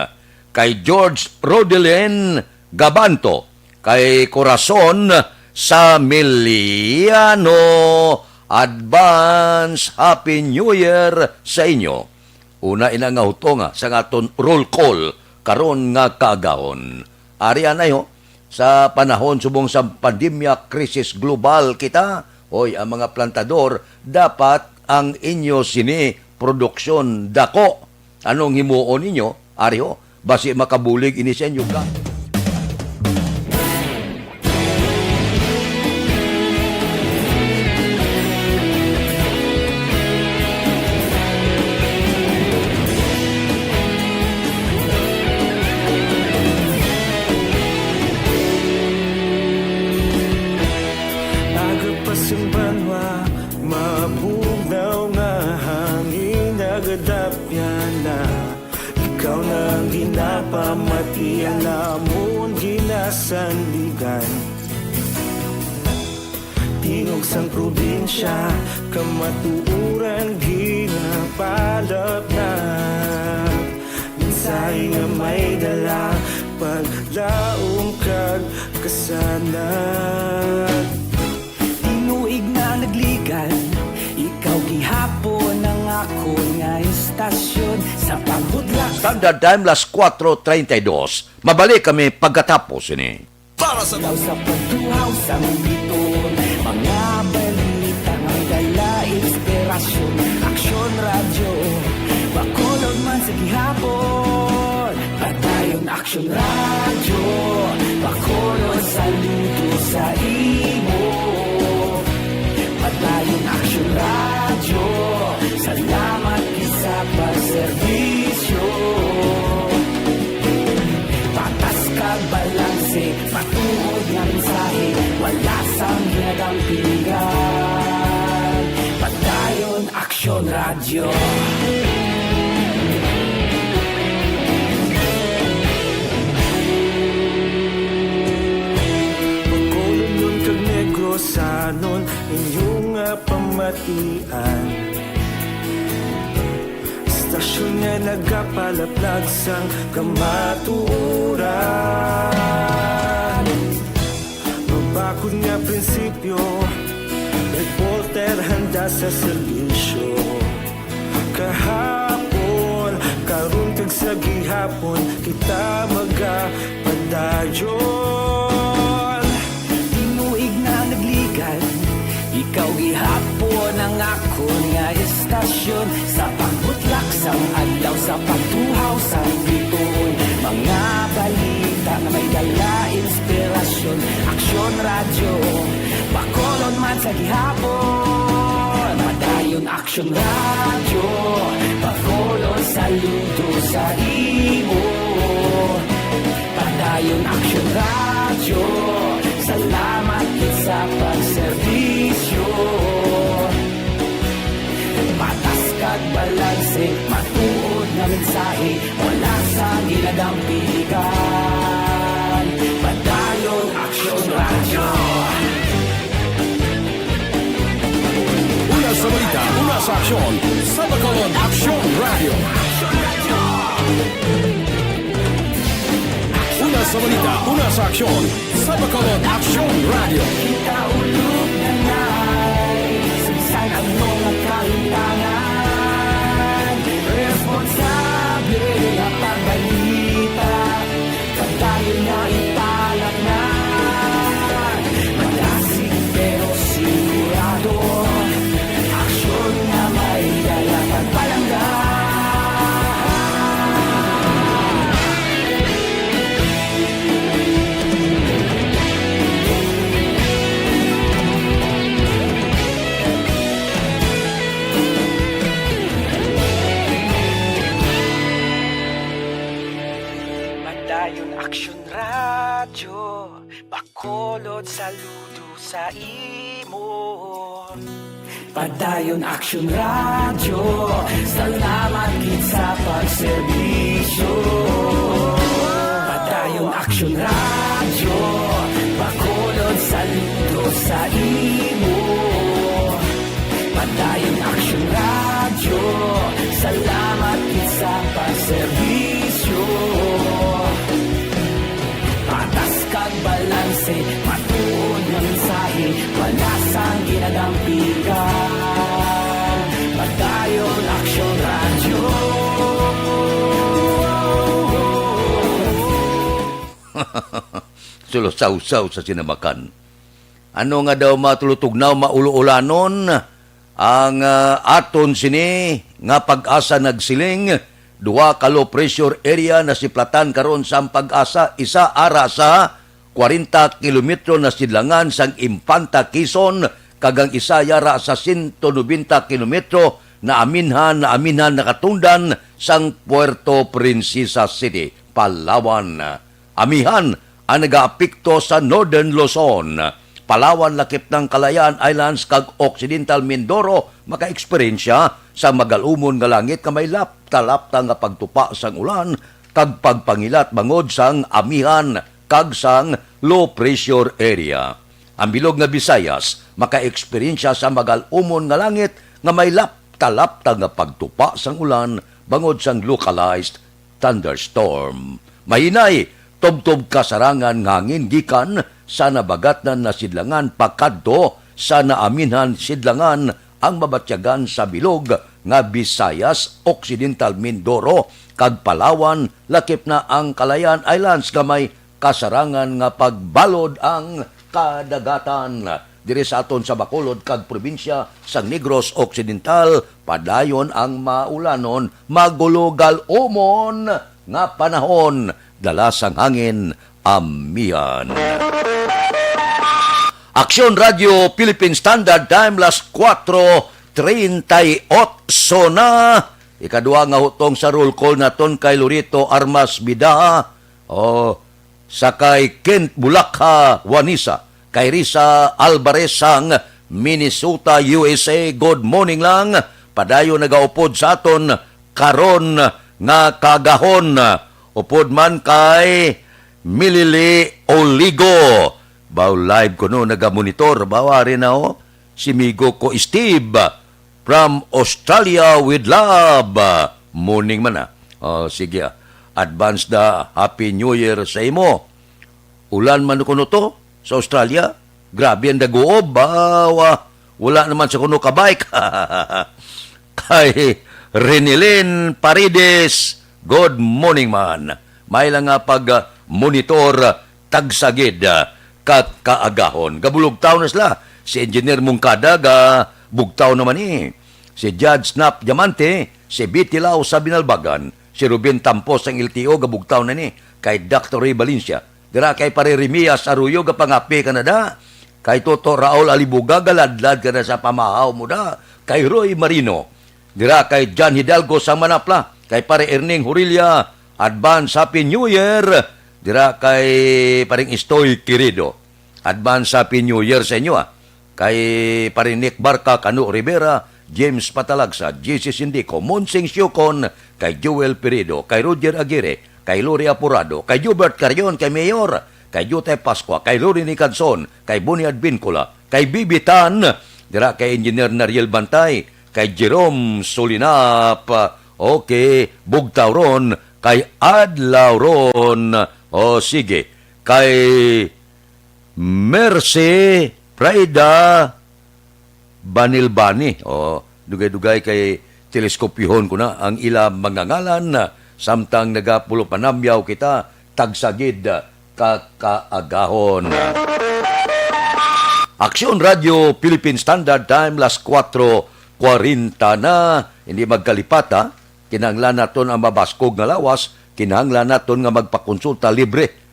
kay George Rodelin Gabanto, kay Corazon Samiliano. Advance Happy New Year sa inyo. Una ina nga hutonga sang aton roll call karon nga kaagahon. Ari anay ho, sa panahon subong sa pandemya, krisis global kita, hoy, ang mga plantador, dapat ang inyo sini produksyon dako. Anong himuon ninyo? Ari ho, basi makabulig ini sa inyo ga- Aga pa sing banwa, mabugnaw nga hangin nagadapyan na. Ikaw na ang ginapamatian namon ginasandigan. Tingog sang probinsya, kamatuoran ginapalapnag. Mensahe nga may dala, paglaom kag kasanag. Tinuig na nagligad, ikaw gihapon ang akon nga istasyon sa pagbudlak. Standard Time, las kuwatro treinta y dos. Mabalik kami pagkatapos ini. Para sa Daw sa pagtuhaw sa Bitoon, mga balita nga may dala inspirasyon. Aksyon Radyo, Bacolod man sa gihapon. Padayon Aksyon Radyo, Bacolod, saludo sa imo. Padayon Aksyon Radyo, salamat gid sa pagserbisyo. Patas kag balanse, matuod nga mensahe, wala sang ginadampigan. Padayon Aksyon Radyo. Bacolodnon kag Negrosanon, inyo nga pamatian. Istasyon nga nagapalaplag sang kamatuoran. Mabakod nga prinsipyo, reporter handa sa serbisyo. Kahapon, karon kag sa gihapon, kita magapadayon. Tinuig na nagligad, ikaw gihapon ang akon nga istasyon. Sa pagbutlak sang adlaw, sa pagtuhaw sang bituon, mga balita nga may dala inspirasyon. Aksyon Radyo, Bacolod man sa gihapon. Padayon Aksyon Radyo, Bacolod, saludo sa imo. Padayon Aksyon Radyo, salamat gid sa pagserbisyo. Patas kag balanse, matuod nga mensahe, wala sa ginadampigan. Padayon Aksyon Radyo. Una sa balita, una sa aksyon, sa Bacolod Aksyon Radyo. Una sa balita, una sa aksyon, sa Bacolod Aksyon Radyo. Kita ulog na nais, bisan ano nga kahimtangan. Responsable nga pagbalita, padayon nga ipalatnag. Madasig pero sigurado, aksyon nga may dala kag palangga. Radyo Bacolod, saludo sa imo. Padayon Aksyon Radyo, salamat gid sa pagserbisyo. Padayon Aksyon Radyo, Bacolod, saludo sa imo. Padayon Aksyon Radyo, salamat gid sa pagserbisyo. Patas kag balanse, matuod nga mensahe, wala sang ginadampigan. Padayon Aksyon Radyo. Sulo sawsaw sa sinamakan. Ano nga daw matulutugnaw, maululanon ang, ah, aton sini nga PAGASA nagsiling, duha ka low pressure area nasiplatan karon sang PAGASA, isa ara sa kwarenta kilometro nasidlangan sang Infanta Quezon, kag ang isa yara sa sento nobenta kilometro naaminhan, naaminhan nakatundan sang Puerto Princesa City, Palawan. Amihan ang nagaapekto sa Northern Luzon, Palawan, lakip na ang Kalayaan Islands, kag Occidental Mindoro makaeksperyensya sa magalumon nga langit nga may lapta-lapta nga pagtupa sang ulan kag pagpangilat bangod sang amihan kag sang low pressure area. Ang bilog nga Visayas makaeksperyensya sa magalumon nga langit nga may lapta-lapta nga pagtupa sang ulan bangod sang localized thunderstorm. Mahinay, tubtob kasarangan nga hangin gikan sa nabagatnan nasidlangan pakadto sa naaminhan sidlangan ang mabatyagan sa bilog nga Visayas, Occidental Mindoro, kag Palawan, lakip na ang Kalayaan Islands nga may kasarangan nga pagbalod ang kadagatan. Diri sa aton sa Bacolod kag probinsya sang Negros Occidental, padayon ang maulanon, magulogal-umon nga panahon, dala sang hangin, amihan. Aksyon Radyo Philippine Standard Time, las kuwatro treinta y ocho na. Ikadua nga hutong sa roll call naton kay Lorito Armas Bidaha. Oh, sa kay Kent Bulakha Wanisa, kay Risa Alvarez sang Minnesota, U S A, good morning lang. Padayon nagaupod sa aton karon nga kaagahon. Upod man kay Milili Oligo. Baw live kuno nagamonitor, baw ari na, oh. Si migo ko Steve from Australia with love. Morning man, ah. Oh, sige, ah. Advance na Happy New Year sa imo. Ulan man kuno to sa Australia. Grabe ang daguob. Baw, ah, wala naman sa kuno ka bike. Kay Renilyn Paredes, good morning man. May lang nga pag, ah, monitor, ah, tagsa gid, ah, ka kaagahon. Gabulugtaw na sila. Si Engineer Mungkada ga bugtaw naman ni. Si Judge Snap Diamante, si Betty Lau sa Binalbagan, si Ruben Tampos sang L T O gabugtaw na ni. Kay Doctor Ray Valencia, dira kay Pare Remias Arroyo gapangape ka na da. Kay Toto Raul Alibuga galadlad ka na sa pamahaw mo da. Kay Roy Marino, dira kay John Hidalgo sa Manapla, kay Pare Erning Hurilla, advance Happy New Year. Dira kay Paring Istoy Querido, advance Happy New Year sa inyo, ah. Kay Paring Nick Barca, Cano Rivera, James Patalagsa, J C Sindico, Monsing Siocon, kay Joel Pirido, kay Roger Aguirre, kay Lori Apurado, kay Jubert Carion, kay Mayor, kay Jutay Pascua, kay Lori Nicanson, kay Bonnie Advincula, kay Bibi Tan, dira kay Engineer Nariel Bantay, kay Jerome Solinap. Okay, bugtaw ron, kay adlaw ron. O, sige, kay Mercy Prida Banilbani. O, dugay-dugay kay teleskopyohon ko na ang ila mga ngalan, samtang nagapulo panamyaw kita, tagsa gid ka kaagahon. Aksyon Radyo Philippine Standard Time, las kuwatro kwarenta na. Hindi magkalipata, kinahanglan naton ang mabaskog nga lawas, kinahanglan naton nga magpakonsulta libre.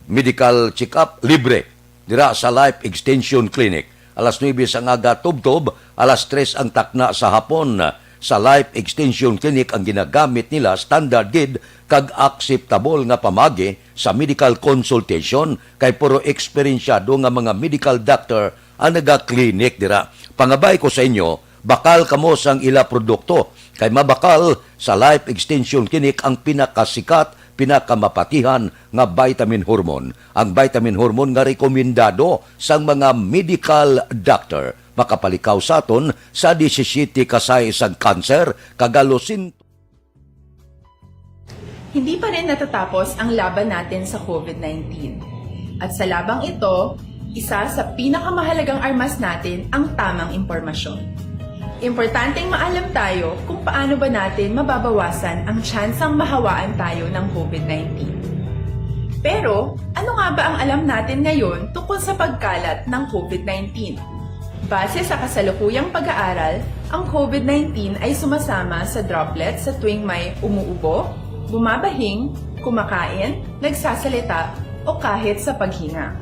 Medical check-up libre dira sa Life Extension Clinic. Alas nuebe sang aga tubtob, alas tres ang takna sa hapon. Sa Life Extension Clinic ang ginagamit nila, standard gid kag akseptable nga pamagi sa medical consultation, kay puro eksperensyado nga mga medical doctor ang naga-clinic dira. Pangabay ko sa inyo, bakal kamo sang ila produkto, kay mabakal sa Life Extension Clinic ang pinakasikat, pinakamapatihan nga vitamin hormone, ang vitamin hormone nga rekomendado sang mga medical doctor. Makapalikaw sa aton sa disisiyete ka sahi sang kanser kag halos sin- Hindi pa rin natatapos ang laban natin sa COVID nineteen. At sa labang ito, isa sa pinakamahalagang armas natin ang tamang impormasyon. Importanteng maalam tayo kung paano ba natin mababawasan ang tsansang mahawaan tayo ng COVID nineteen. Pero, ano nga ba ang alam natin ngayon tungkol sa pagkalat ng COVID nineteen? Base sa kasalukuyang pag-aaral, ang COVID nineteen ay sumasama sa droplets sa tuwing may umuubo, bumabahing, kumakain, nagsasalita, o kahit sa paghinga.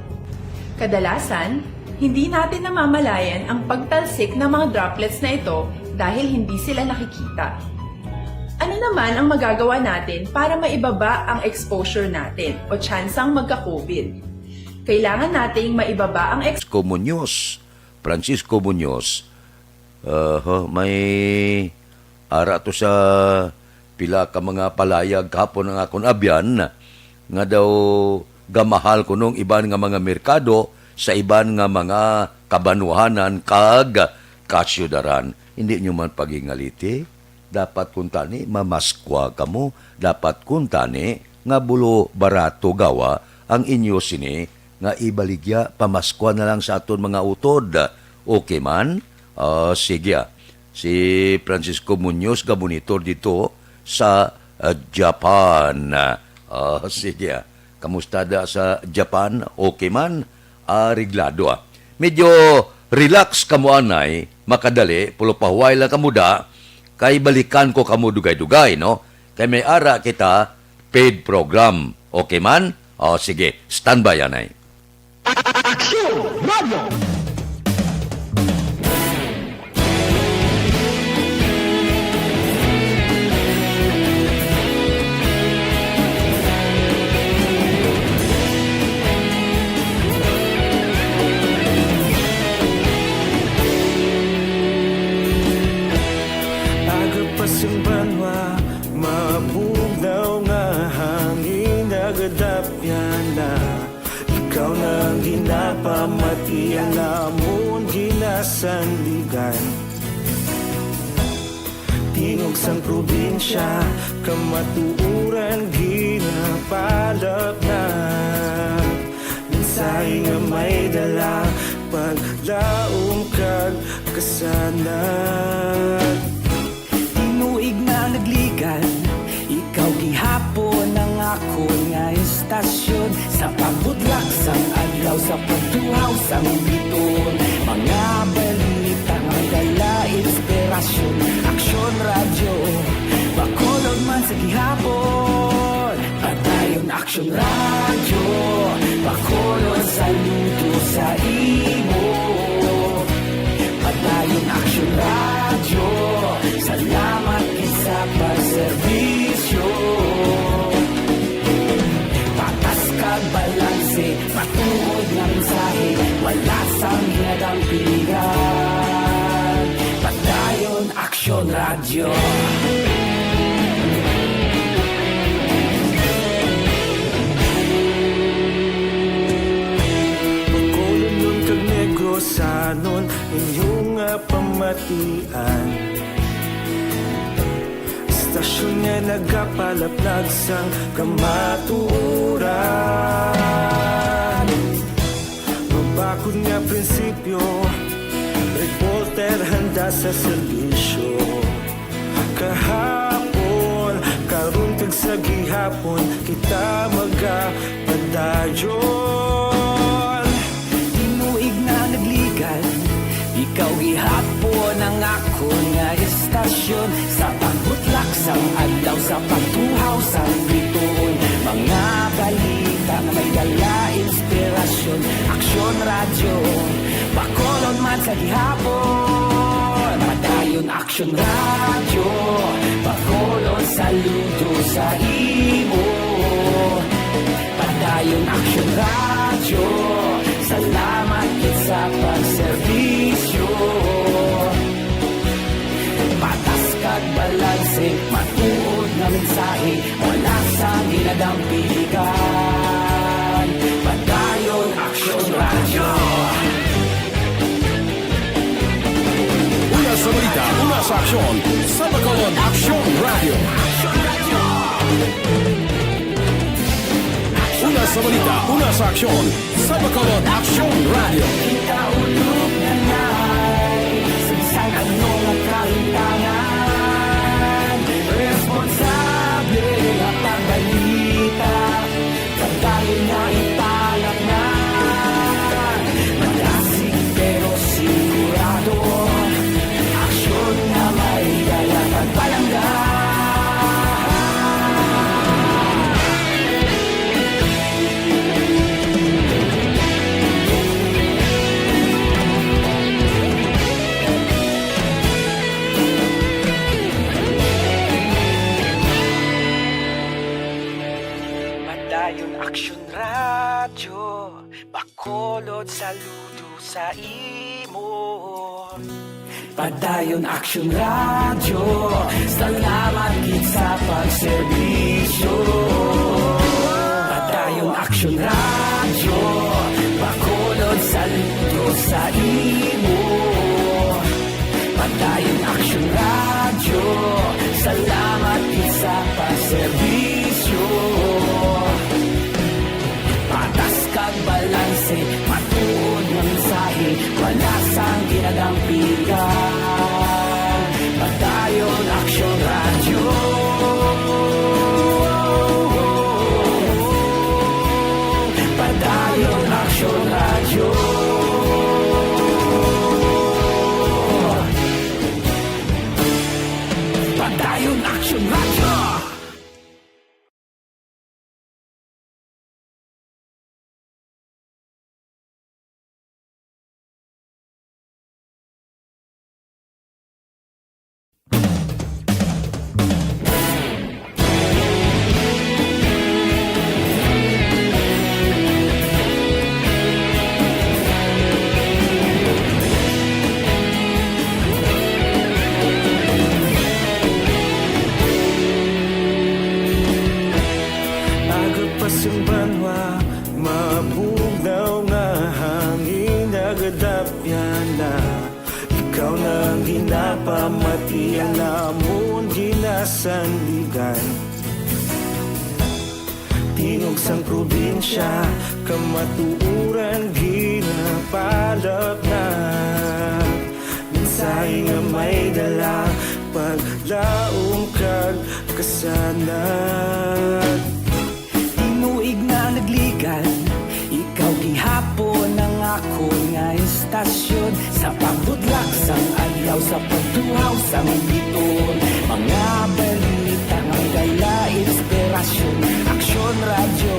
Kadalasan, hindi natin namamalayan ang pagtalsik ng mga droplets na ito dahil hindi sila nakikita. Ano naman ang magagawa natin para maibaba ang exposure natin o tsansang magka-COVID? Kailangan nating maibaba ang ex- Francisco Muñoz, Francisco Muñoz, uh, may ara to sa pila ka mga palayag hapon ang akon abyan nga daw gamahal kuno ang iban nga mga merkado sa iban nga mga kabanwahanan kag kasyudaran. Hindi nyo man paghingaliti. Dapat kuntani mamaskwa kamo. Dapat kuntani nga bulo barato gawa ang inyo sini nga ibaligya, pamaskwa na lang sa aton mga utod. Okay man? Ah, sige, ah. Si Francisco Muñoz gamonitor dito sa, ah, Japan. Ah, sige, ah. Kamusta da sa Japan? Okay man? Areglado, ah. Medyo relax kamo anay, makadali, pero pahuway lang kamo da, kay balikan ko kamo dugay-dugay, no? Kay may ara kita paid program. Okay man? O, sige, standby anay. Aksyon Radio! Aga pa sing banwa, mabugnaw nga hangin nagadapyan na. Ikaw na ang ginapamati, ang amon ginasandigan. Tingog sang probinsya, kamatuoran ginapalapnat. Mensahe nga may dala, paglaom kag kasanag. Tinuig na nagligan, ikaw gihapon ang akon nga istasyon. Sa pagbutlak sang adlaw, sa pagtuhaw sang biton, mga balita nga may dala inspirasyon. Aksyon Radyo, Bacolod man sa gihapon. Padayon Aksyon Radyo, Bacolod, saludo sa imo. Padayon Aksyon Radyo, salamat gid sa pagserbisyo. Patas kag balanse, matuod nga mensahe, wala sang ginadampigan. Padayon Aksyon Radyo. Bacolodnon kag Negrosanon, inyo nga pamatian. Istasyon nga nagapalaplag sang kamatuoran. Mabakod nga prinsipyo, reporter handa sa serbisyo. Kahapon, karon kag sa gihapon, kita magapadayon. Tinuig na nagligan, ikaw gihapon ang akon nga istasyon. Sa pagbutlak sang adlaw, sa pagtuhaw sang bituon, mga balita nga may dala inspirasyon. Aksyon Radyo, Bacolod man sa gihapon. Padayon Aksyon Radyo, Bacolod, Saludo sa imo. Padayon Aksyon Radyo, salamat gid sa pagserbisyo. Patas kag balanse, matuod nga mensahe, wala sang ginadampigan. Padayon Aksyon Radyo. Una sa balita, una sa aksyon, sa Bacolod, Aksyon Radyo. Una sa balita, una sa aksyon, sa Bacolod, Aksyon Radyo. Kita ulog na nay, sa bisan ano nga kahintangan, responsable nga pagbalita. Pagdayon na ipalaknag, malasig pero sigurado. Aksyon nga may dala kag palangga. Padayon Aksyon Radyo, Bacolod, saludo sa imo. Padayon Aksyon Radyo, salamat gid sa pagserbisyo. Padayon Aksyon Radyo, Bacolod, saludo sa imo. Padayon Aksyon Radyo, salamat gid sa pagserbisyo. Patas kag balanse, matuod nga mensahe, wala sang ginadampigan. Padayon Aksyon Radyo. Padayon Aksyon Radyo. Padayon Aksyon Radyo. Aga pa sing banwa, mabugnaw nga hangin nagadapyan na. Ikaw na ang ginapamati, ang amon ginasandigan. Tingog sang probinsya, kamatuoran ginapalapnag. Mensahe nga may dala, paglaom kag kasanag. Tinuig na nagligan, ikaw gihapon ang akon nga istasyon. Sa pagbutlak sang adlaw, sa pagtuhaw sang bituon, mga balita nga may dala inspirasyon. Aksyon Radyo,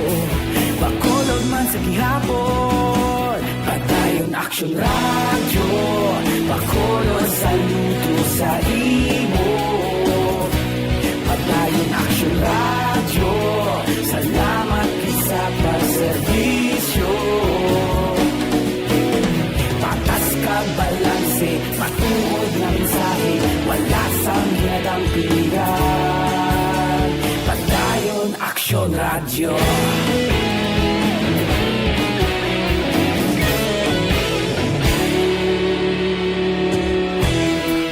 Bacolod man sa gihapon. Padayon Aksyon Radyo, Bacolod, saludo sa imo. Padayon Aksyon Radyo, salamat gid sa pagserbisyo. Patas kag balanse, matuod nga mensahe, wala sang ginadampigan. Padayon Aksyon Radyo.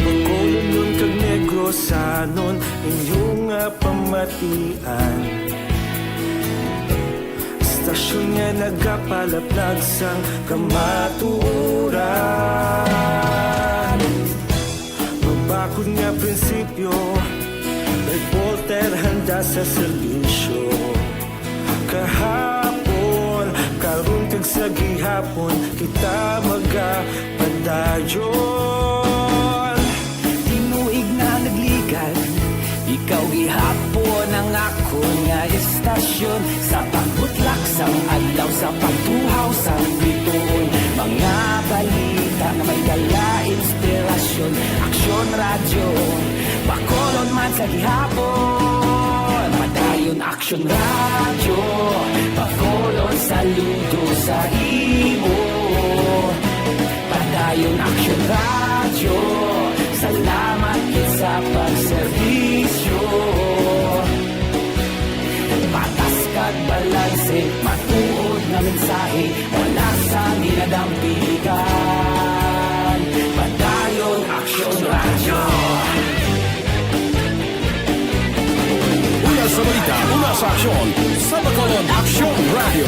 Bacolodnon kag Negrosanon, inyo nga pamatian. Istasyon nga nagapalaplag sang kamatuoran. Mabakod nga prinsipyo, reporter handa sa serbisyo. Kahapon, karon kag sa gihapon, kita magapadayon. Tinuig na nagligan, ikaw gihapon ang akon nga istasyon. Sa pagbutlak sang adlaw, sa pagtuhaw sang bituon, mga balita nga may dala inspirasyon. Aksyon Radyo, Bacolod man sa gihapon. Aksyon Radyo, Bacolod, saludo sa imo. Padayon Aksyon Radyo, salamat gid sa pagserbisyo. Patas kag balanse, matuod nga mensahe, wala sang ginadampigan. Padayon Aksyon Radyo. Una sa balita, una sa aksyon, sa Bacolod Aksyon Radyo.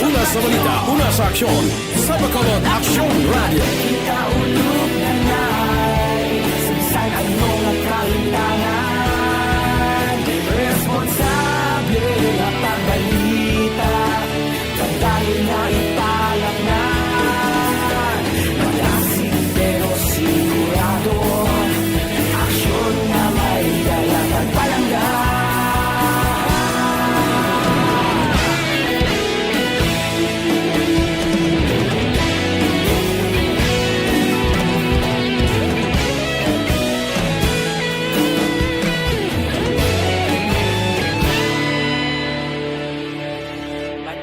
Una sa balita, una sa aksyon, sa Bacolod Aksyon Radyo. Ikaulog na na'y sagsag ang mga kalintangan. Responsable nga pagbalita, padayon na ipalaknan. Malasig pero sigurado, aksyon nga may dala kag palangga.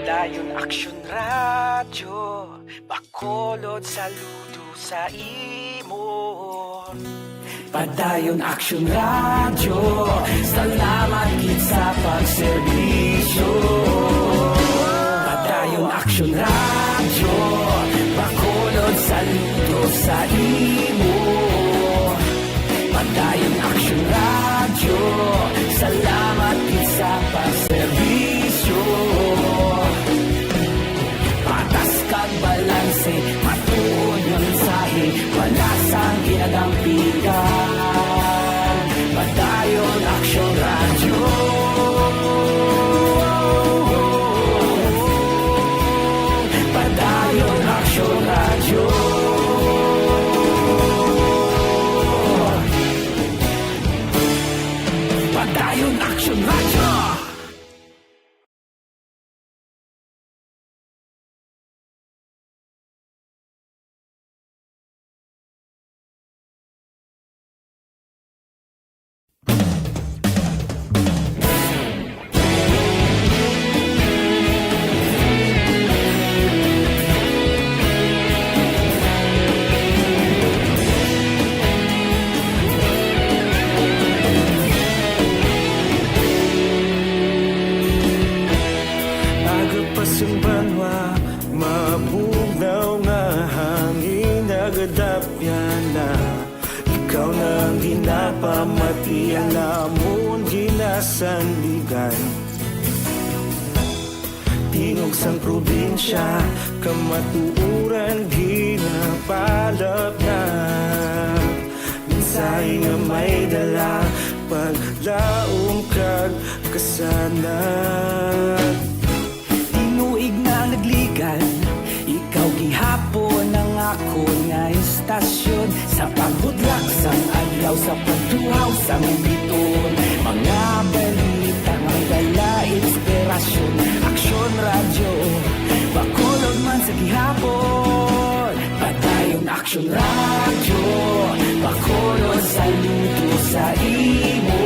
Padayon Aksyon Radyo, Bacolod, saludo sa imo. Padayon Aksyon Radyo, salamat gid sa pagserbisyo. Padayon Aksyon Radyo, Bacolod, saludo sa imo. Padayon Aksyon Radyo, salamat gid sa pagserbisyo. Patas kag balanse, matuod nga mensahe, wala sang ginadampigan. Padayon Aksyon Radyo. Padayon Aksyon Radyo. Padayon Aksyon Radyo. Aga pa sang banwa, mabugnaw nga hangin, nagadapyan na. Ikaw na ang ginapamatian namon, ginasandigan. Tingog sang probinsya, kamatuoran ginapalapnag. Mensahe nga may dala, paglaom kag kasanag. Tinuig na nagligan, ikaw gihapon ang akon nga istasyon. Sa pagbudlak sang adlaw, sa pagtuhaw sang bituon, mga balita nga may dala inspirasyon. Aksyon Radyo, Bacolod man sa gihapon. Padayon Aksyon Radyo, Bacolod, saludo sa imo.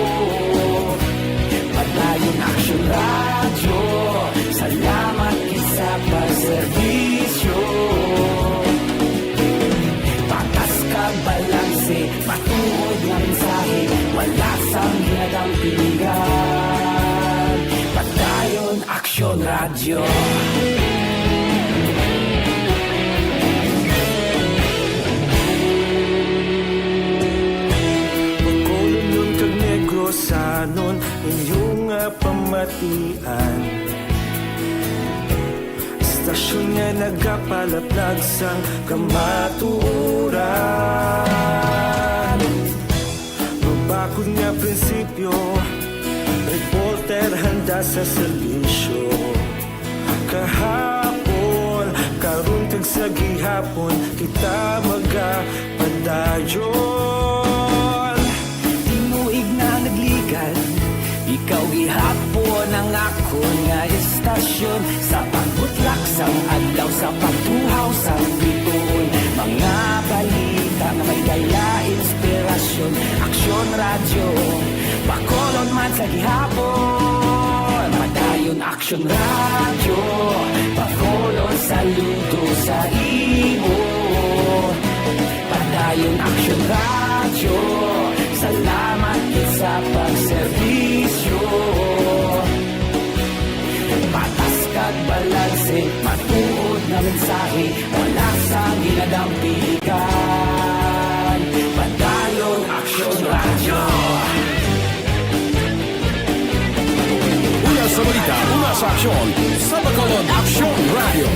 Padayon Aksyon Radyo, salamat gid sa pagserbisyo. Patas kag balanse, matuod nga mensahe, wala sang ginadampigan. Padayon Aksyon Radyo. Bacolodnon kag Negrosanon, inyo nga pamatian. Istasyon nga nagapalaplag sang kamatuoran. Mabakod nga prinsipyo, reporter handa sa serbisyo. Kahapon, karon kag sa gihapon, kita magapadayon. Tinuig na nagligan, ikaw gihapon ang akon nga istasyon. Sa pagbutlak sang adlaw, sa pagtuhaw sang bituon, mga balita nga may dala inspirasyon. Aksyon Radyo, Bacolod man sa gihapon. Padayon Aksyon Radyo, Bacolod saludo sa imo. Padayon Aksyon Radyo, salamat gid sa pagserbisyo. Patas kag balanse, matuod nga mensahe, wala sang ginadampigan. Padayon Aksyon Radyo. Una sa balita, una sa aksyon, sa Bacolod Aksyon Radyo.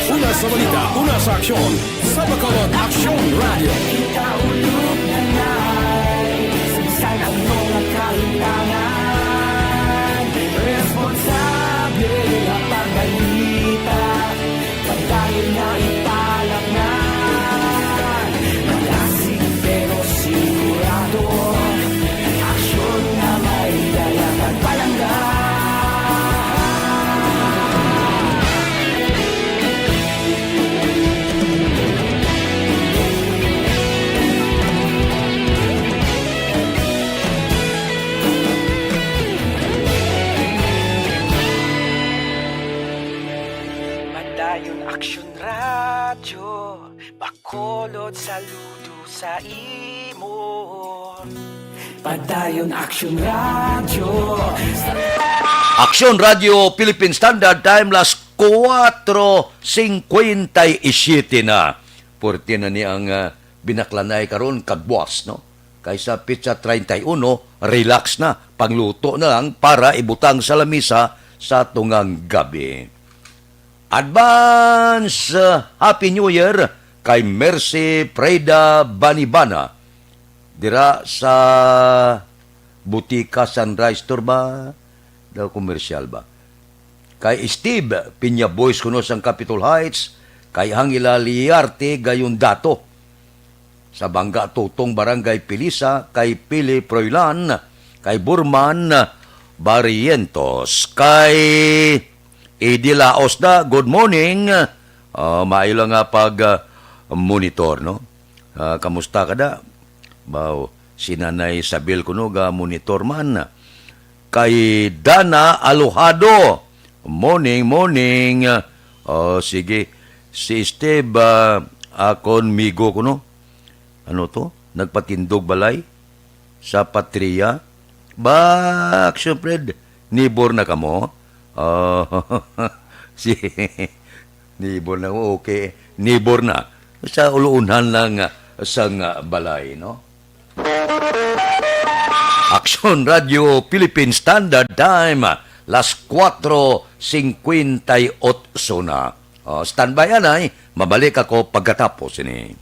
Una sa balita, una sa aksyon, sa Bacolod Aksyon Radyo. Kita ulog na nai, sa bisan ano nga kahintangan, responsable nga pagbalita, padayon nga ipalatnan, malasig pero sigurado, aksyon nga may dala kag palangga. Padayon Aksyon Radyo, Bacolod saludo sa imo. Padayon Aksyon Radyo. Aksyon Radyo Philippine Standard Time, las kuwatro singkwenta y siyete na. Puwerte na ni ang, ah, binaklanay karon, kabuas, no? Kaysa pitsa treinta y uno, relax na. Pangluto na lang para ibutang sa lamisa sa tungang gabi. Advance, uh, Happy New Year kay Mercy Preda Banibana dira sa Butika Sunrise Store ba? Daw komersyal ba? Kay Steve Piñaboys kuno sang Capitol Heights, kay Angela Liarte Gayondato sa Bangga Tutong, Barangay Pilisa, kay Pili Proylan, kay Burman Barrientos, kay Eddie Laos da, good morning. Ah, maayo lang nga pag, ah, monitor, no? Ah, kamusta ka da? Baw, si Nanay Isabel kuno ga monitor man. Kay Dana Alojado, morning, morning. Oh, sige. Si Steve, ah, akon migo kuno. Ano to? Nagpatindog balay sa Patria? Bak, Sir Fred, nibor na kamo? Oh, si, nibor na, okay. Nibor na. Sa uluunhan lang, ah, sang, ah, balay, no? Aksyon Radio Philippine Standard Time, las kuwatro singkwenta y otso na. Oh, standby, anay. Mabalik ako pagkatapos ini.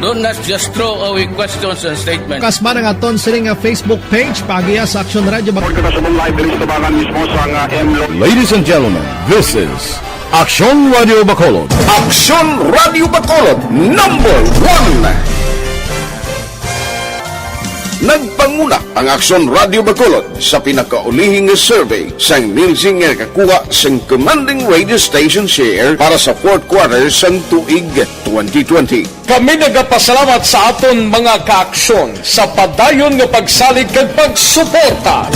Don't, let's just throw away questions and statements. Kasma ang aton sini nga Facebook page, paagiha sa Aksyon Radio Bac- Report kita sa buong live diri sa tubangan mismo sa nga M Lo- Ladies and gentlemen, this is Aksyon Radio Bacolod. Aksyon Radio Bacolod, number one. Nagpanguna ang Aksyon Radio Bacolod sa pinakaulihing nga survey sang Nielsen nga nakakuha sang commanding radio station share para sa fourth quarter sang tuig twenty twenty. Kami nagapasalamat sa aton mga kaaksyon sa padayon nga pagsalig kag pagsuporta.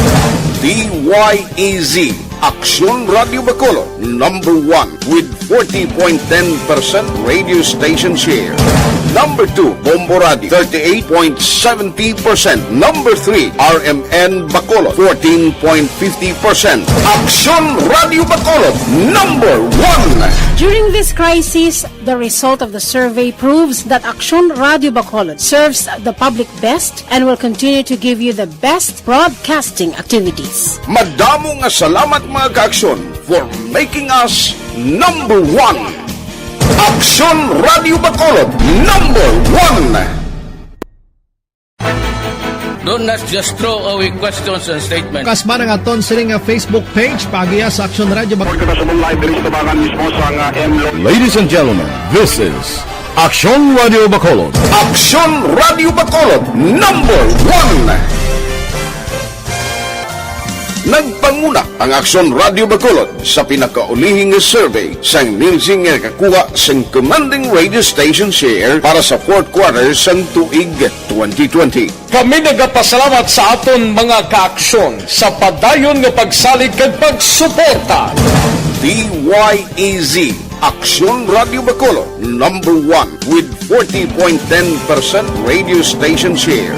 D Y E Z, Aksyon Radio Bacolod, number one with forty point ten percent radio station share. Number two, Bombo Radio, thirty-eight point seventy percent. Number three, R M N Bacolod, fourteen point fifty percent. Aksyon Radio Bacolod, number one. During this crisis, the result of the survey proves that Aksyon Radio Bacolod serves the public best and will continue to give you the best broadcasting activities. Madamo nga salamat, mga kaaksyon, for making us number one. Aksyon Radio Bacolod, number one. Don't, let's just throw away questions and statements. Kasma ang aton sini nga Facebook page, paagiha sa Aksyon Radio Bac- Report kita sa buong live diri sa tubangan mismo sa nga M Lo- Ladies and gentlemen, this is Aksyon Radio Bacolod. Aksyon Radio Bacolod, number one. Nagpanguna ang Aksyon Radio Bacolod sa pinakaulihi nga survey sang Nielsen nga nakakuha sang commanding radio station share para sa fourth quarter sang tuig twenty twenty. Kami nagapasalamat sa aton mga kaaksyon sa padayon nga pagsalig kag pagsuporta. D Y E Z, Aksyon Radio Bacolod, number one with forty point ten percent radio station share.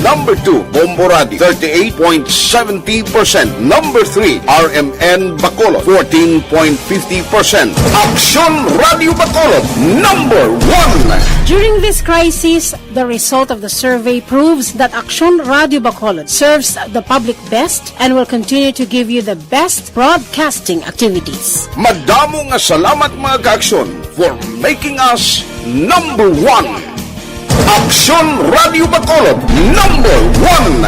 Number two, Bombo Radio, thirty-eight point seventy percent. Number three, R M N Bacolod, fourteen point fifty percent. Aksyon Radio Bacolod, number one. During this crisis, the result of the survey proves that Aksyon Radio Bacolod serves the public best and will continue to give you the best broadcasting activities. Madamo nga salamat, mga kaaksyon, for making us number one. Aksyon Radio Bacolod, number one.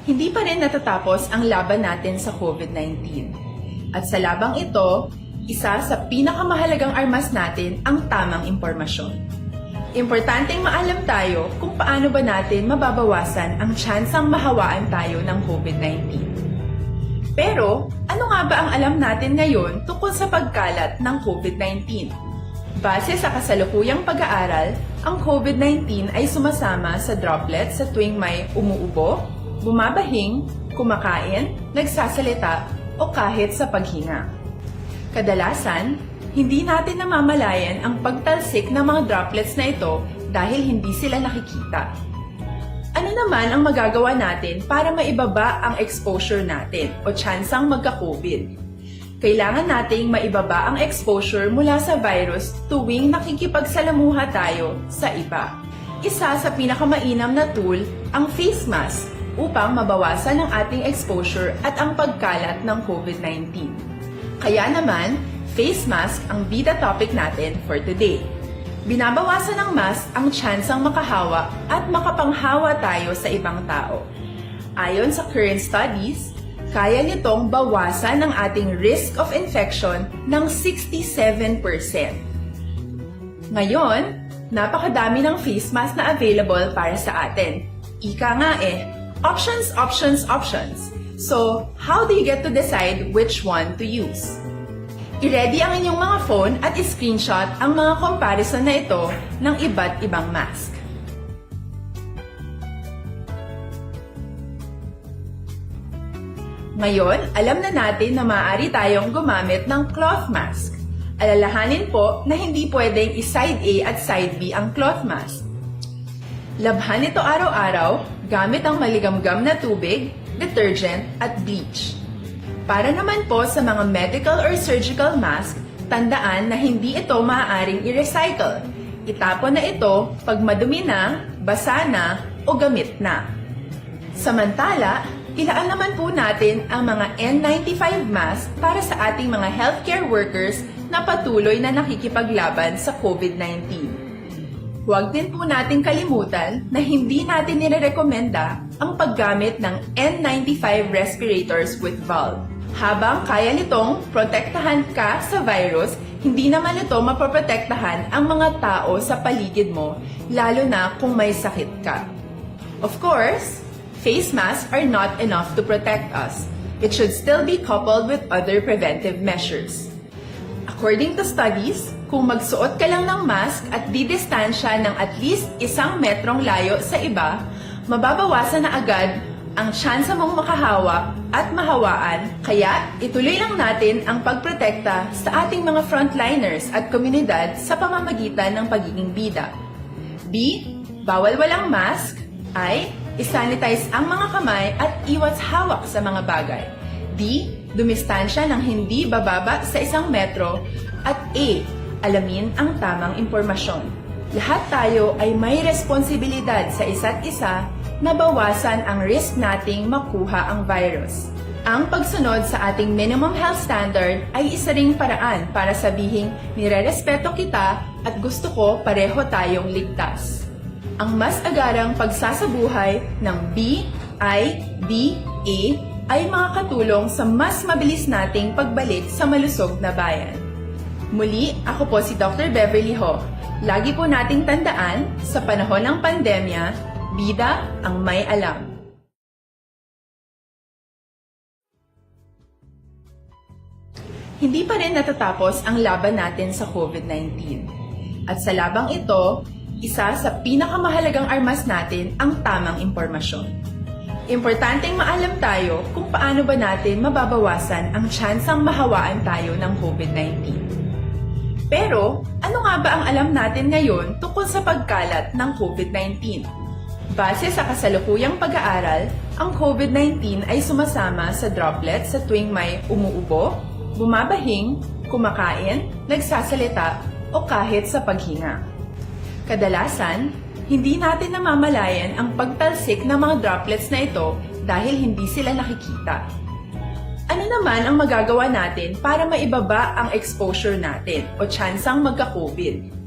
Hindi pa rin natatapos ang laban natin sa COVID nineteen. At sa labang ito, isa sa pinakamahalagang armas natin ang tamang impormasyon. Importanteng maalam tayo kung paano ba natin mababawasan ang tsansang mahawaan tayo ng COVID nineteen. Pero, ano nga ba ang alam natin ngayon tungkol sa pagkalat ng COVID nineteen? Base sa kasalukuyang pag-aaral, ang COVID nineteen ay sumasama sa droplets sa tuwing may umuubo, bumabahing, kumakain, nagsasalita, o kahit sa paghinga. Kadalasan, hindi natin namamalayan ang pagtalsik ng mga droplets na ito dahil hindi sila nakikita. Ano naman ang magagawa natin para maibaba ang exposure natin o tsansang magka-COVID? Kailangan nating maibaba ang exposure mula sa virus tuwing nakikipagsalamuha tayo sa iba. Isa sa pinakamainam na tool ang face mask upang mabawasan ang ating exposure at ang pagkalat ng COVID nineteen. Kaya naman, face mask ang bida topic natin for today. Binabawasan ng mask ang tsansang makahawa at makapanghawa tayo sa ibang tao. Ayon sa current studies, kaya nitong bawasan ang ating risk of infection ng sixty-seven percent. Ngayon, napakadami ng face mask na available para sa atin. Ika nga eh, options, options, options. So, how do you get to decide which one to use? I-ready ang inyong mga phone at i-screenshot ang mga comparison na ito ng iba't ibang mask. Ngayon, alam na natin na maaari tayong gumamit ng cloth mask. Alalahanin po na hindi pwedeng i-side A at side B ang cloth mask. Labhan ito araw-araw gamit ang maligamgam na tubig, detergent, at bleach. Para naman po sa mga medical or surgical mask, tandaan na hindi ito maaaring i-recycle. Itapon na ito pag madumi na, basa na, o gamit na. Samantala, ilaan naman po natin ang mga N ninety-five mask para sa ating mga healthcare workers na patuloy na nakikipaglaban sa COVID nineteen. Huwag din po nating kalimutan na hindi natin nirerekomenda ang paggamit ng N ninety-five respirators with valve. Habang kaya nitong protektahan ka sa virus, hindi naman ito mapoprotektahan ang mga tao sa paligid mo, lalo na kung may sakit ka. Of course, face masks are not enough to protect us. It should still be coupled with other preventive measures. According to studies, kung magsuot ka lang ng mask at didistansya ng at least isang metrong layo sa iba, mababawasan na agad ang tsansa mong makahawa at mahawaan. Kaya, ituloy lang natin ang pagprotekta sa ating mga frontliners at komunidad sa pamamagitan ng pagiging bida. B, bawal walang mask. I, isanitize ang mga kamay at iwas hawak sa mga bagay. D, dumistansya ng hindi bababa sa isang metro. At A, alamin ang tamang impormasyon. Lahat tayo ay may responsibilidad sa isa't isa na bawasan ang risk nating makuha ang virus. Ang pagsunod sa ating minimum health standard ay isa ring paraan para sabihing nirerespeto kita at gusto ko pareho tayong ligtas. Ang mas agarang pagsasabuhay ng B I D A ay makakatulong sa mas mabilis nating pagbalik sa malusog na bayan. Muli, ako po si Doctor Beverly Ho. Lagi po nating tandaan, sa panahon ng pandemya, bida ang may alam. Hindi pa rin natatapos ang laban natin sa COVID nineteen. At sa labang ito, isa sa pinakamahalagang armas natin ang tamang impormasyon. Importanteng maalam tayo kung paano ba natin mababawasan ang tsansang mahawaan tayo ng COVID nineteen. Pero, ano nga ba ang alam natin ngayon tungkol sa pagkalat ng COVID nineteen? Base sa kasalukuyang pag-aaral, ang COVID nineteen ay sumasama sa droplets sa tuwing may umuubo, bumabahing, kumakain, nagsasalita, o kahit sa paghinga. Kadalasan, hindi natin namamalayan ang pagtalsik ng mga droplets na ito dahil hindi sila nakikita. Ano naman ang magagawa natin para maibaba ang exposure natin o tsansang magka-COVID?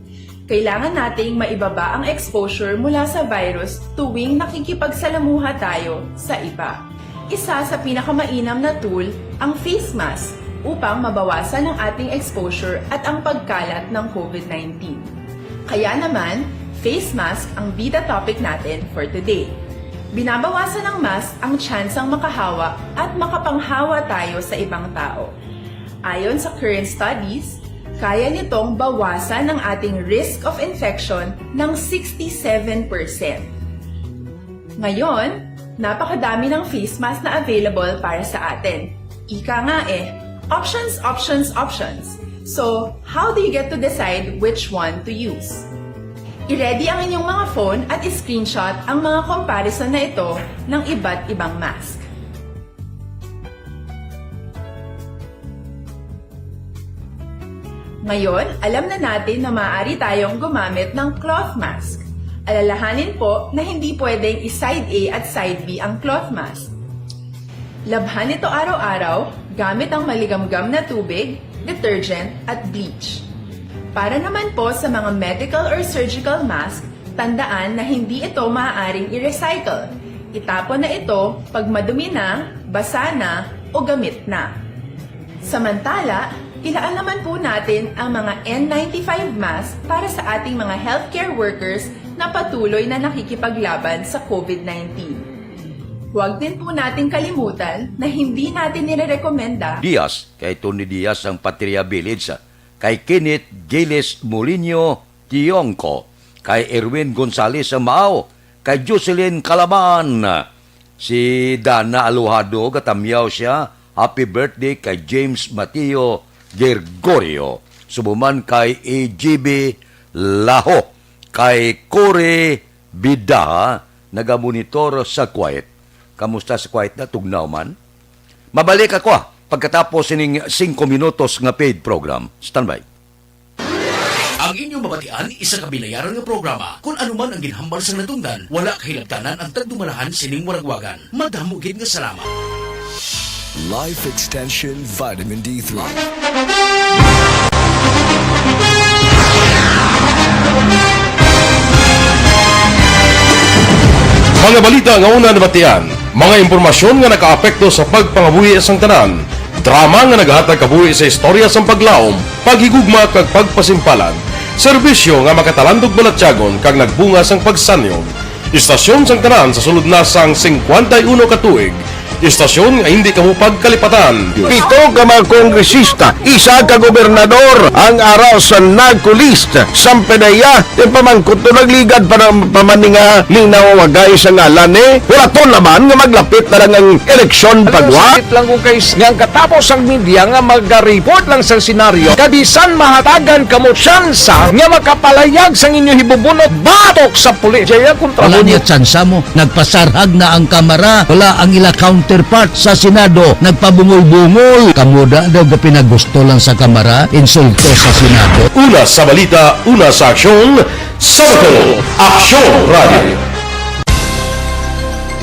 Kailangan nating maibaba ang exposure mula sa virus tuwing nakikipagsalamuha tayo sa iba. Isa sa pinakamainam na tool ang face mask upang mabawasan ang ating exposure at ang pagkalat ng COVID nineteen. Kaya naman, face mask ang bida topic natin for today. Binabawasan ng mask ang tsansang makahawa at makapanghawa tayo sa ibang tao. Ayon sa current studies, kaya nitong bawasan ang ating risk of infection ng sixty-seven percent. Ngayon, napakadami ng face mask na available para sa atin. Ika nga eh, options, options, options. So, how do you get to decide which one to use? I-ready ang inyong mga phone at i-screenshot ang mga comparison na ito ng iba't ibang mask. Ngayon, alam na natin na maaari tayong gumamit ng cloth mask. Alalahanin po na hindi pwedeng i-side A at side B ang cloth mask. Labhan ito araw-araw gamit ang maligamgam na tubig, detergent, at bleach. Para naman po sa mga medical or surgical mask, tandaan na hindi ito maaaring i-recycle. Itapon na ito pag madumi na, basa na, o gamit na. Samantala, ilaan naman po natin ang mga N ninety-five mask para sa ating mga healthcare workers na patuloy na nakikipaglaban sa COVID nineteen. Huwag din po nating kalimutan na hindi natin nirerekomenda Diaz, kay Tony Diaz ang Patria Village, kay Kenneth Giles Molinho Tiongco, kay Erwin Gonzales ang Mao, kay Jocelyn Calaban, si Dana Aluhado, gatamyaw siya, happy birthday kay James Mateo Gregorio, subuman kay A G B Laho, kay Cory Bidaha, nagamonitor sa Kuwait. Kamusta sa Kuwait na? Tugnaw man? Mabalik ako, ah, pagkatapos sining singko minutos nga paid program. Standby. Ang inyong mabatian, isa ka binayaran nga programa. Kung ano man ang ginhambal sang natungdan, wala kahilabtanan ang tagdumalahan sining waragwagan. Madamo gid nga salamat. Life Extension Vitamin D three. Mga balita nga una nabatian, mga impormasyon nga nakaapekto sa pagpangabuhi sang tanan, drama nga nagahatag kabuhi sa istorya sang paglaom, paghigugma kag pagpasimpalan, serbisyo nga makatalandog balatyagon kag nagbunga sang pagsanyon. Istasyon sang tanan sa sulod na sang singkwenta y uno ka tuig. Istasyon nga hindi kamo pagkalipatan. Pito ka mga kongresista, isa ka gobernador ang ara sa NAGCO list. Sampedeya, yung pamangkot to nagligad pa ng pamaninga ni nawagay sa ngalan eh. Wala to naman nga maglapit na lang ang eleksyon Ano, pagwa. Sakit lang kung kay nga ang katapos ang media nga maga-report lang sa senaryo, kabisan mahatagan kamo tsansa nga makapalayag sang inyo hibubunot batok sa pulis. Jaya kontra Wala mo niya tsansa mo. Nagpasarhag na ang Kamara. Wala ang ila counterpart sa Senado. Nagpabungol-bungol. Kamo da daw gapinagusto lang sa Kamara, insulto sa Senado. Una sa balita, una sa aksyon, Sabado, Aksyon Radio.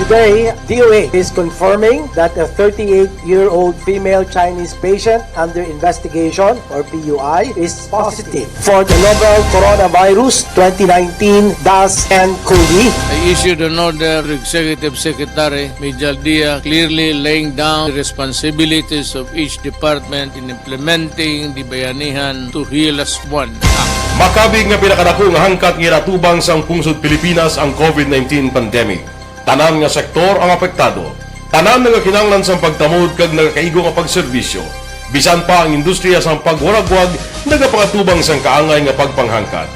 Today, D O A is confirming that a thirty-eight-year-old female Chinese patient under investigation, or P U I, is positive for the novel coronavirus twenty nineteen dash N COVID. I issued an order to Executive Secretary Mijal Dia, clearly laying down the responsibilities of each department in implementing the Bayanihan to Heal As One Act. Makabig nga pinakadako nga hangkat nga ginatubang sang pungsod Pilipinas ang COVID nineteen pandemic. Tanan nga sektor ang apektado. Tanan nagakinahanglan sang pagtamod kag nagakaigo nga pagserbisyo. Bisan pa ang industriya sang pagwaragwag nagapangatubang sang kaangay nga pagpanghangkat.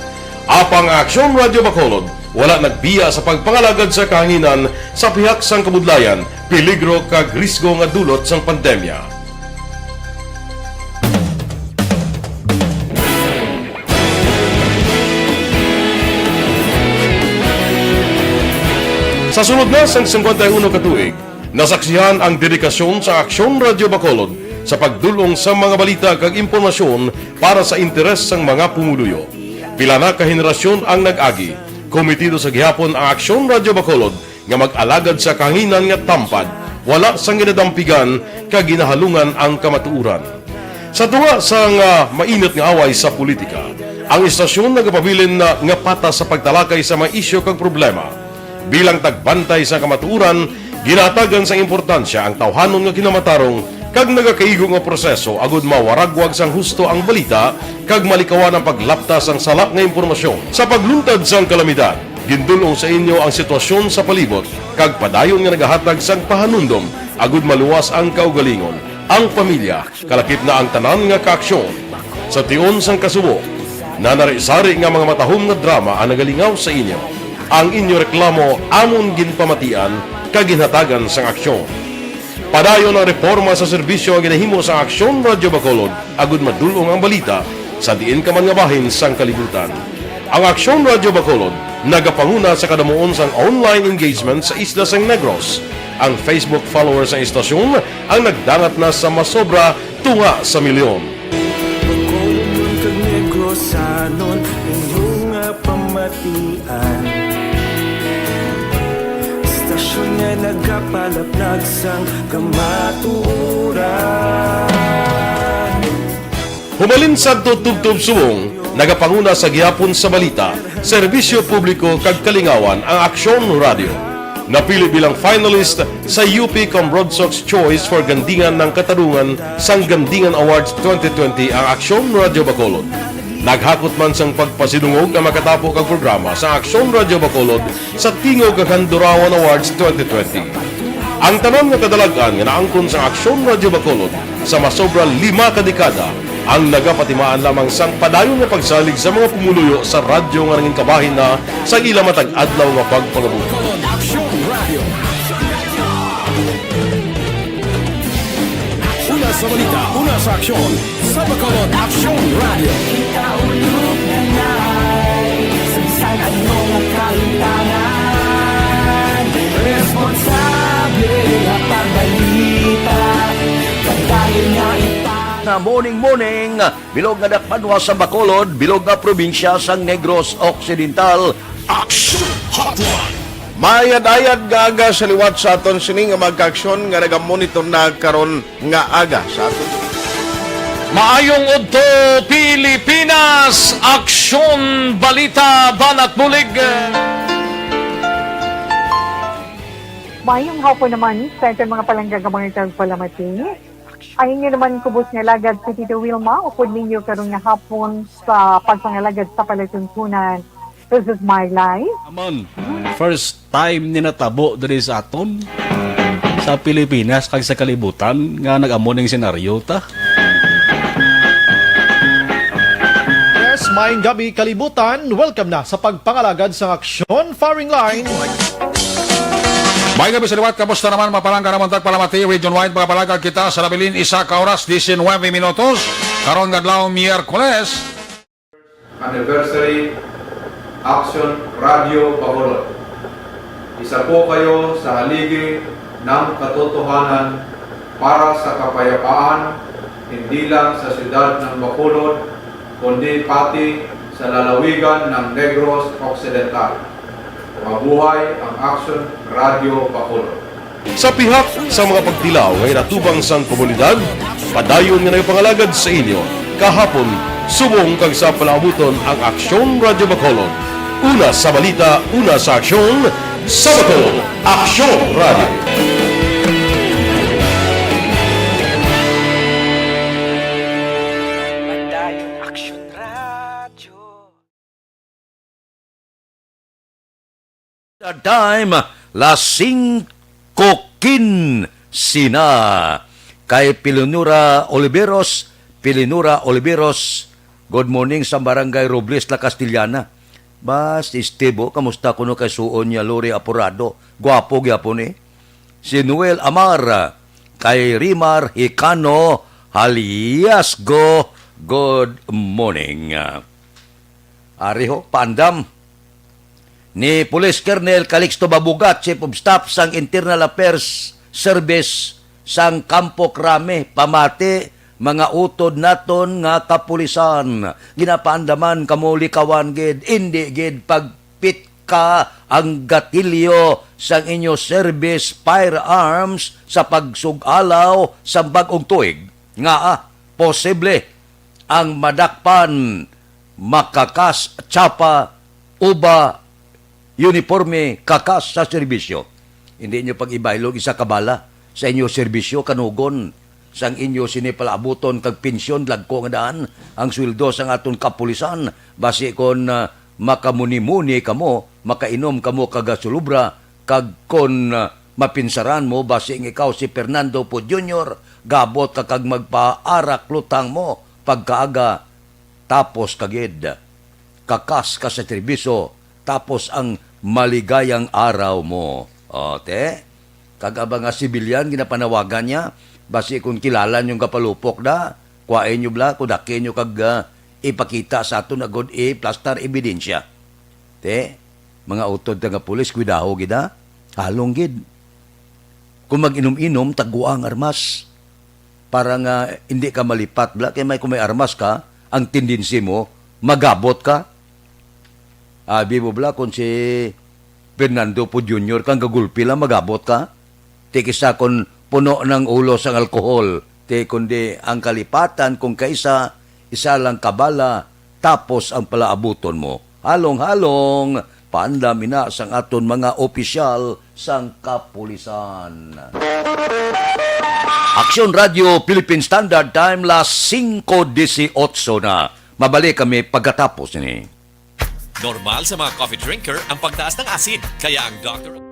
Apang ang Aksyon Radyo Bacolod wala nagbiya sa pagpangalagad sa kahanginan sa pihak sang kabudlayan, peligro kag risgo nga dulot sang pandemya. Sa sulod na sang singkwenta y uno ka tuig, nasaksihan ang dedikasyon sa Aksyon Radyo Bacolod sa pagdul-ong sa mga balita kag impormasyon para sa interes sang mga pumuluyo. Pila na ka henerasyon ang nag-agi. Komitido sa gihapon ang Aksyon Radyo Bacolod nga mag-alagad sa kahanginan nga tampad, wala sang ginadampigan kag ginahalungan ang kamatuoran. Sa tunga sang, ah, mainit nga away sa politika, ang istasyon nagapabilin na nga patas sa pagtalakay sa mga isyu kag problema. Bilang tagbantay sa kamatuoran, ginahatagan sang importansya ang tawhanon nga kinamatarong kag nagakaigo nga proseso agud mawaragwag sang husto ang balita kag malikawan ang paglapta sang sala nga impormasyon. Sa pagluntad sang kalamidad, gindul-ong sa inyo ang sitwasyon sa palibot kag padayon nga nagahatag sang pahanumdom agud maluwas ang kaugalingon, ang pamilya, kalakip na ang tanan nga kaaksyon. Sa tion sang kasubo, nanari-sari nga mga matahom nga drama ang nagalingaw sa inyo. Ang inyo reklamo amon ginpamatian kag ginhatagan sang aksyon. Padayon ang reporma sa serbisyo nga ginahimo sa Aksyon Radyo Bacolod agud madul-ong ang balita sa diin ka man nga bahin sang kalibutan. Ang Aksyon Radyo Bacolod nagapanguna sa kadamuon sang online engagement sa isla sang Negros. Ang Facebook followers sang istasyon ang nagdangat na sa masobra tunga sa milyon. Bacolod kag Negrosanon, inyo nga pamatian. Istasyon nga nagapalaplag sang kamatuoran. Humalin sadto tubtob subong, nagapanguna sa gihapon sa balita, serbisyo publiko kag kalingawan ang Aksyon Radyo. Napili bilang finalist sa U P Cambrodsoc's Choice for Gandingan ng Katarungan sang Gandingan Awards twenty twenty ang Aksyon Radyo Bacolod. Naghakot man sang pagpasidungog ang makatapo kag programa sa Aksyon Radyo Bacolod sa Tingog kag Handurawan Awards twenty twenty. Ang tanan nga kadalag-an nga naangkon sa Aksyon Radyo Bacolod sa masobra lima ka dekada ang nagapatimaan lamang sang padayon nga pagsalig sa mga pumuluyo sa radyo nga nangin kabahin na sa ila matag adlaw nga pagpangabuhi. Aksyon Radyo. Una sa balita, una sa aksyon, sa Bacolod Aksyon Radyo. Kita ulog na na'y sa bisan ano nga kalimtangan. Responsable nga pagbalita, pagdayon nga ipa- Na morning, morning, bilog nga dakpanwa sa Bacolod, bilog nga probinsya sang Negros Occidental. Action Hotline. Maayad-ayad nga aga sa liwat sa aton sini nga mga kaaksyon nga nagamonitor na karon nga aga sa aton. Maayong udto, Pilipinas! Aksyon, balita, banat bulig. Maayong hapon naman sa aton mga palangga nga mga tagpalamati. Ang inyo naman kubos nga alagad si Tito Wilma, upod ninyo karon nga hapon sa pagpangalagad sa palatuntunan. This is my life. Amon, first time ni natabo diri sa aton, sa Pilipinas, kag sa kalibutan, nga nag-amo ning senaryo ta. Yes, maayong gabi, kalibutan. Welcome na sa pagpangalagad sa aksyon firing line. May gabi sa liwat, kamusta naman, mapalangga naman tagpalamati, region wide, mga palagag kita sa nabilin, isa ka oras, diecinueve minutos, karon nga adlaw, Miyerkules. Anniversary, Action Radio Bacolod. Isa po kayo sa haligi ng katotohanan para sa kapayapaan, hindi lang sa siyudad ng Bacolod, kundi pati sa lalawigan ng Negros Occidental. Mabuhay ang Action Radio Bacolod. Sa pihak sa mga pagtilaw nga ginatubang sang komunidad, padayon nga nagpangalagad sa inyo kahapon, subong kag sa palaabuton ang Aksyon Radyo Bacolod. Una sa balita, una sa aksyon, sa Bacolod, Aksyon Radyo. Padayon Aksyon Radyo. The time, las singko kinse na. Kay Pilinura Oliveros, Pilinura Oliveros, good morning sa Barangay Robles, La Castellana. Bas, Estibo, kamusta kuno kay suon niya Lori Apurado? Guwapo gyapon eh. Si Noel Amar, kay Rimar Hicano, Haliasgo, good morning. Ari ho, paandam. Ni Police Colonel Calixto Babugat, Chief of Staff sang Internal Affairs Service sang Campo Crame, pamati, mga utod naton nga kapulisan. Ginapaandaman kamo likawan gid, indi gid pagpitka ang gatilyo sang inyo service firearms sa pagsug-alaw sa bag-ong tuig. Ngaa, posible ang madakpan, makakas, tsapa, uba, uniforme, kakas sa serbisyo. Hindi nyo pag-ibaylog isa ka bala sa inyo serbisyo, kanugon sang inyo sini palaabuton kag pensyon, lagko nga daan ang sweldo sang aton kapulisan. Basi kon, ah, makamuni-muni kamo, makainom kamo kag gasulubra, kag kon, ah, mapinsaran mo, basi nga ikaw si Fernando Poe Junior, gabot ka kag magpaarak lutang mo pagkaaga, tapos ka gid. Kakas ka sa serbisyo, tapos ang maligayang araw mo. O, te? Kag ang mga sibilyan, ginapanawagan niya, basi kung kilala niyo gapalupok na, kuhain niyo bala, kudakin niyo kag, ah, ipakita sa aton agod i-plastar ebidensya. Te, mga utod ta nga pulis, kuidaho gid, ha? Halong gid. Kung mag-inom-inom, tagua ang armas. Para nga hindi ka malipat, bala. Kay may, kung may armas ka, ang tendency mo, magabot ka. Abi mo, bala, kung si Fernando Poe Junior kang gagulpi lang, magabot ka. Ti kisa kung puno ng ulo sang alkohol. Ti kundi ang kalipatan kung kaisa, isa lang kabala, tapos ang palaabuton mo. Halong-halong, paandam ina sang aton mga opisyal sang kapulisan. Aksyon Radio Philippine Standard Time, las singko disiotso na. Mabalik kami pagkatapos ni. Normal sa mga coffee drinker ang pagtaas ng asid, kaya ang Doctor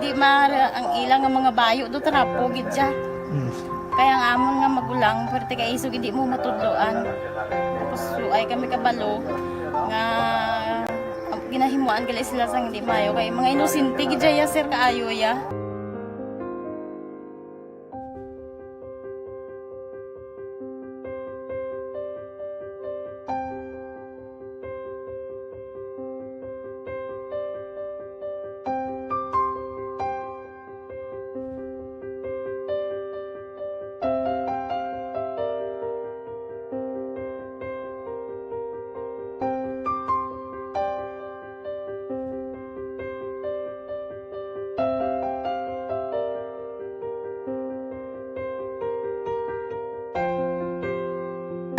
Di ma-, ang ila nga mga bayo do trapo gid siya. Mm. Kaya ang amon nga magulang, pwerte kay isog hindi mo matudloan. Tapos suay kami kabalo nga ginahimuan gali sila sang hindi mayo. Kay mga inosente gid siya, sir, kaayo ya.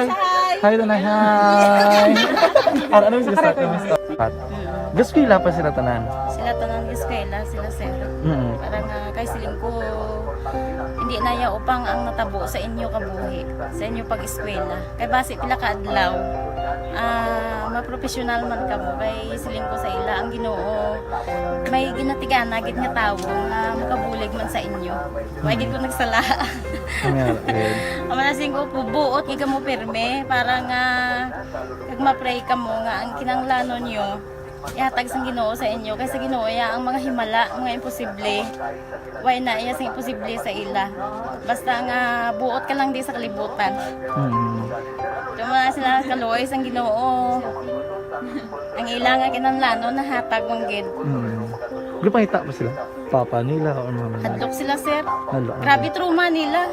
Hi. Hi, Tanay. Hi. Ano, ano yung sila sa Gaskwela pa sila tanan? Sila tanan gaskwela, sila sir. Mm. Para nga kay siling ko, hindi na ya upang ang natabo sa inyo kabuhi, sa inyo pag-eskwela. Kay basi pila ka adlaw, ah, mapropesyonal man kamo. Kay siling ko sa ila, ang Ginoo may ginatigana gid nga tawo nga makabulig man sa inyo. Wa gid ko nagsala. Amen. Ang mga siling ko, buot gid kamo pirme para nga kag ma-pray kamo nga ang kinahanglanon nyo ihatag sang Ginoo sa inyo, kay sa Ginoo iya ang mga himala, mga imposible. Way na iya sing imposible sa ila. Basta nga buot ka lang di sa kalibutan. Mm. Kamo na sila kaluoy sang Ginoo. Ang ila nga kinahanglanon nahatag man gid. Mm. Gipangita ba sila? Papa nila or mama nila? Hadlok sila, sir. Hadlok, Grabe okay. Trauma nila.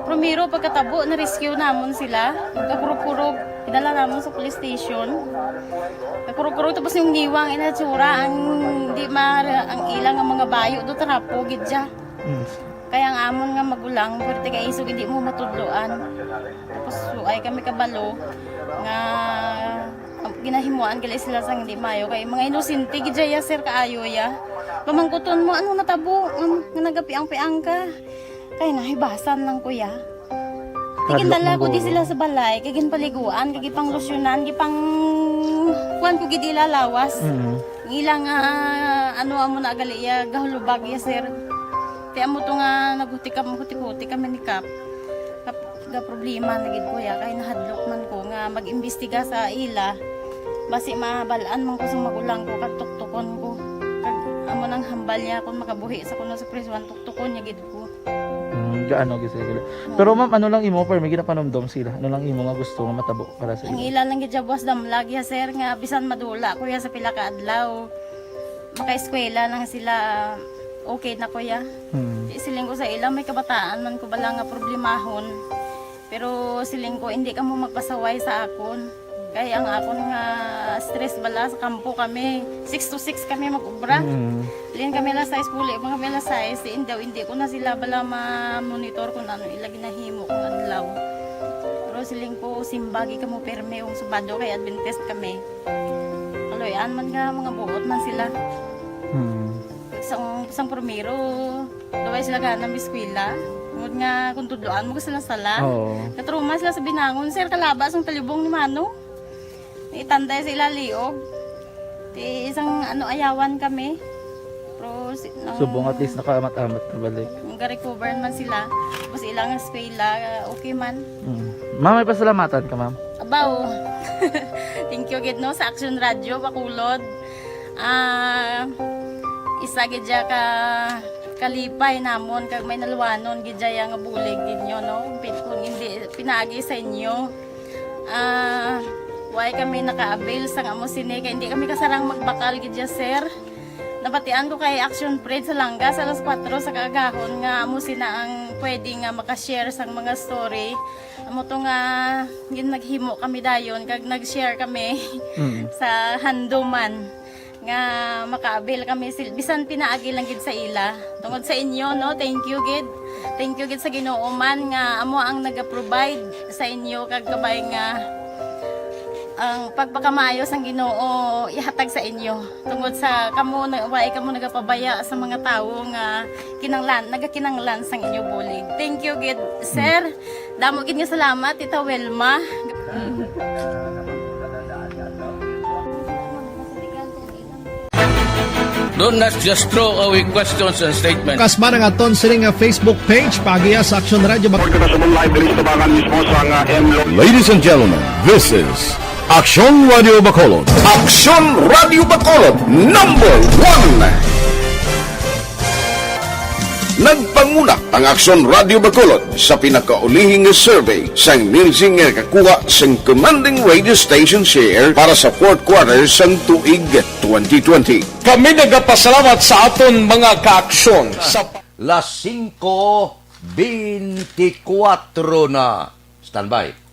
Primero, pagkatabo, na-rescue namon sila. Kakurog-kurog, idala namon sa police station. Kakurog-kurog, tapos yung niwang inatsura, ang di ma-, ang ilang ang mga bayo do, trapo gid siya. Mm. Kaya ang amon nga magulang, pwerte kay isog hindi mo matudloan. Tapos, so, ay kami kabalo nga ginahimuan gali sila sang hindi maayo. Kay mga inosente gid ya, sir, kaayo ya. Pamangkuton mo, ano natabo? Um, nga nagapiang-piang ka? Kay nahibasan lang, kuya. Kay Hadlok ginala man ko di guro. Sila sa balay, kay ginpaliguan, kay gipanglusyonan, gipang kuan ko gid ila lawas. Mm. Ang ila nga, ano, amo na gali ya, gahulubag ya, sir. Ti amo to nga naghuti kam-, huti-huti kami ni Kap. Kap-, ga problema na gid ko ya, kay nahadlok man ko nga mag-imbestiga sa ila. Basi mabal-an man ko sa magulang ko, kag tuktukon ko. Kag amo nang hambal niya kung makabuhi sa kuno sa prisuan, tuktukon niya gid ko. Mm, gaano gid sila gila. Oo. Pero ma'am, ano lang imo, per, may ginapanumdom sila? Ano lang imo nga gusto nga matabo para sa Ang ila? Ila lang gid siya buwas damlag ya, sir, nga bisan madula ko ya sa pila ka adlaw, makaeskwela lang sila, okay na ko ya. Hmm. Di siling ko sa ila, may kabataan man ko bala nga problemahon. Pero siling ko, hindi ka mo magpasaway sa akon. Kay ang akon nga stress bala sa kampo kami, six to six kami mag-ubra. Mm. Lin kami alas sais, puli pa kami alas sais. Diin daw, hindi ko na sila bala ma-monitor kung ano ila ginahimo kung adlaw. Pero siling ko, simbagi ka mo pirme kung Sabado kay Adventist kami. Kaloy-an man nga mga buot man sila. Mm. Sang, sang primero, Daway sila gana mag-eskwela. Tungod nga kung tudloan mo sila sala. Oo. Natrauma sila sa binangon, sir, kalaba sang talibong ni Mano. Itanday sa ila liog. Ti isang ano, ayawan kami. Pero si, nang Subong at least nakaamat-amat na balik. Nang ga-recover man sila. Tapos ilang eskwela, okay man. Mm. Ma'am, may pasalamatan ka, ma'am? Abaw. Thank you gid, no, sa Action Radio Bacolod. Ah, isa gid siya ka kalipay namon kag may naluwanon gid siya nga bulig gid nyo, no? Pi-, kung hindi pinaagi sa inyo, ah, why kami naka-avail sang amo sini kay hindi kami kasarang magbakal gid siya, sir. Nabatian ko kay Action Fred sa Langga sa alas kuwatro sa kaagahon nga amo sina ang pwede nga makashare sang mga story. Amo to nga gin-, naghimo kami dayon kag nag-share kami Mm. sa handuman nga maka-avail kami sil-, bisan pinaagi lang gid sa ila. Tungod sa inyo, no, thank you gid. Thank you gid sa Ginoo man nga amo ang naga-provide sa inyo kag kabay nga ang pagpakamaayo sang Ginoo ihatag sa inyo. Tungod sa kamo na, wala kamo nagapabaya sa mga tawo nga kinanglan, nagakinanglan sang inyo bulig. Thank you gid, sir. Damo gid nga salamat, Tita Wilma. Don't not just throw away questions and statements. Kasma nga aton sini nga Facebook page, paagiha sa Action Radio Bac- Report ko na sa mga live diri sa Tabangan mismo sa nga M Lo- Ladies and gentlemen, this is Action Radio Bacolod. Action Radio Bacolod, number one. Nagpanguna ang Action Radio Bacolod sa pinakaulihi nga survey sang Nielsen nga nakakuha sang commanding radio station share para sa fourth quarter sang tuig twenty twenty. Kami nagapasalamat sa aton mga kaaksyon sa Las singko bintikuwatro na. Standby.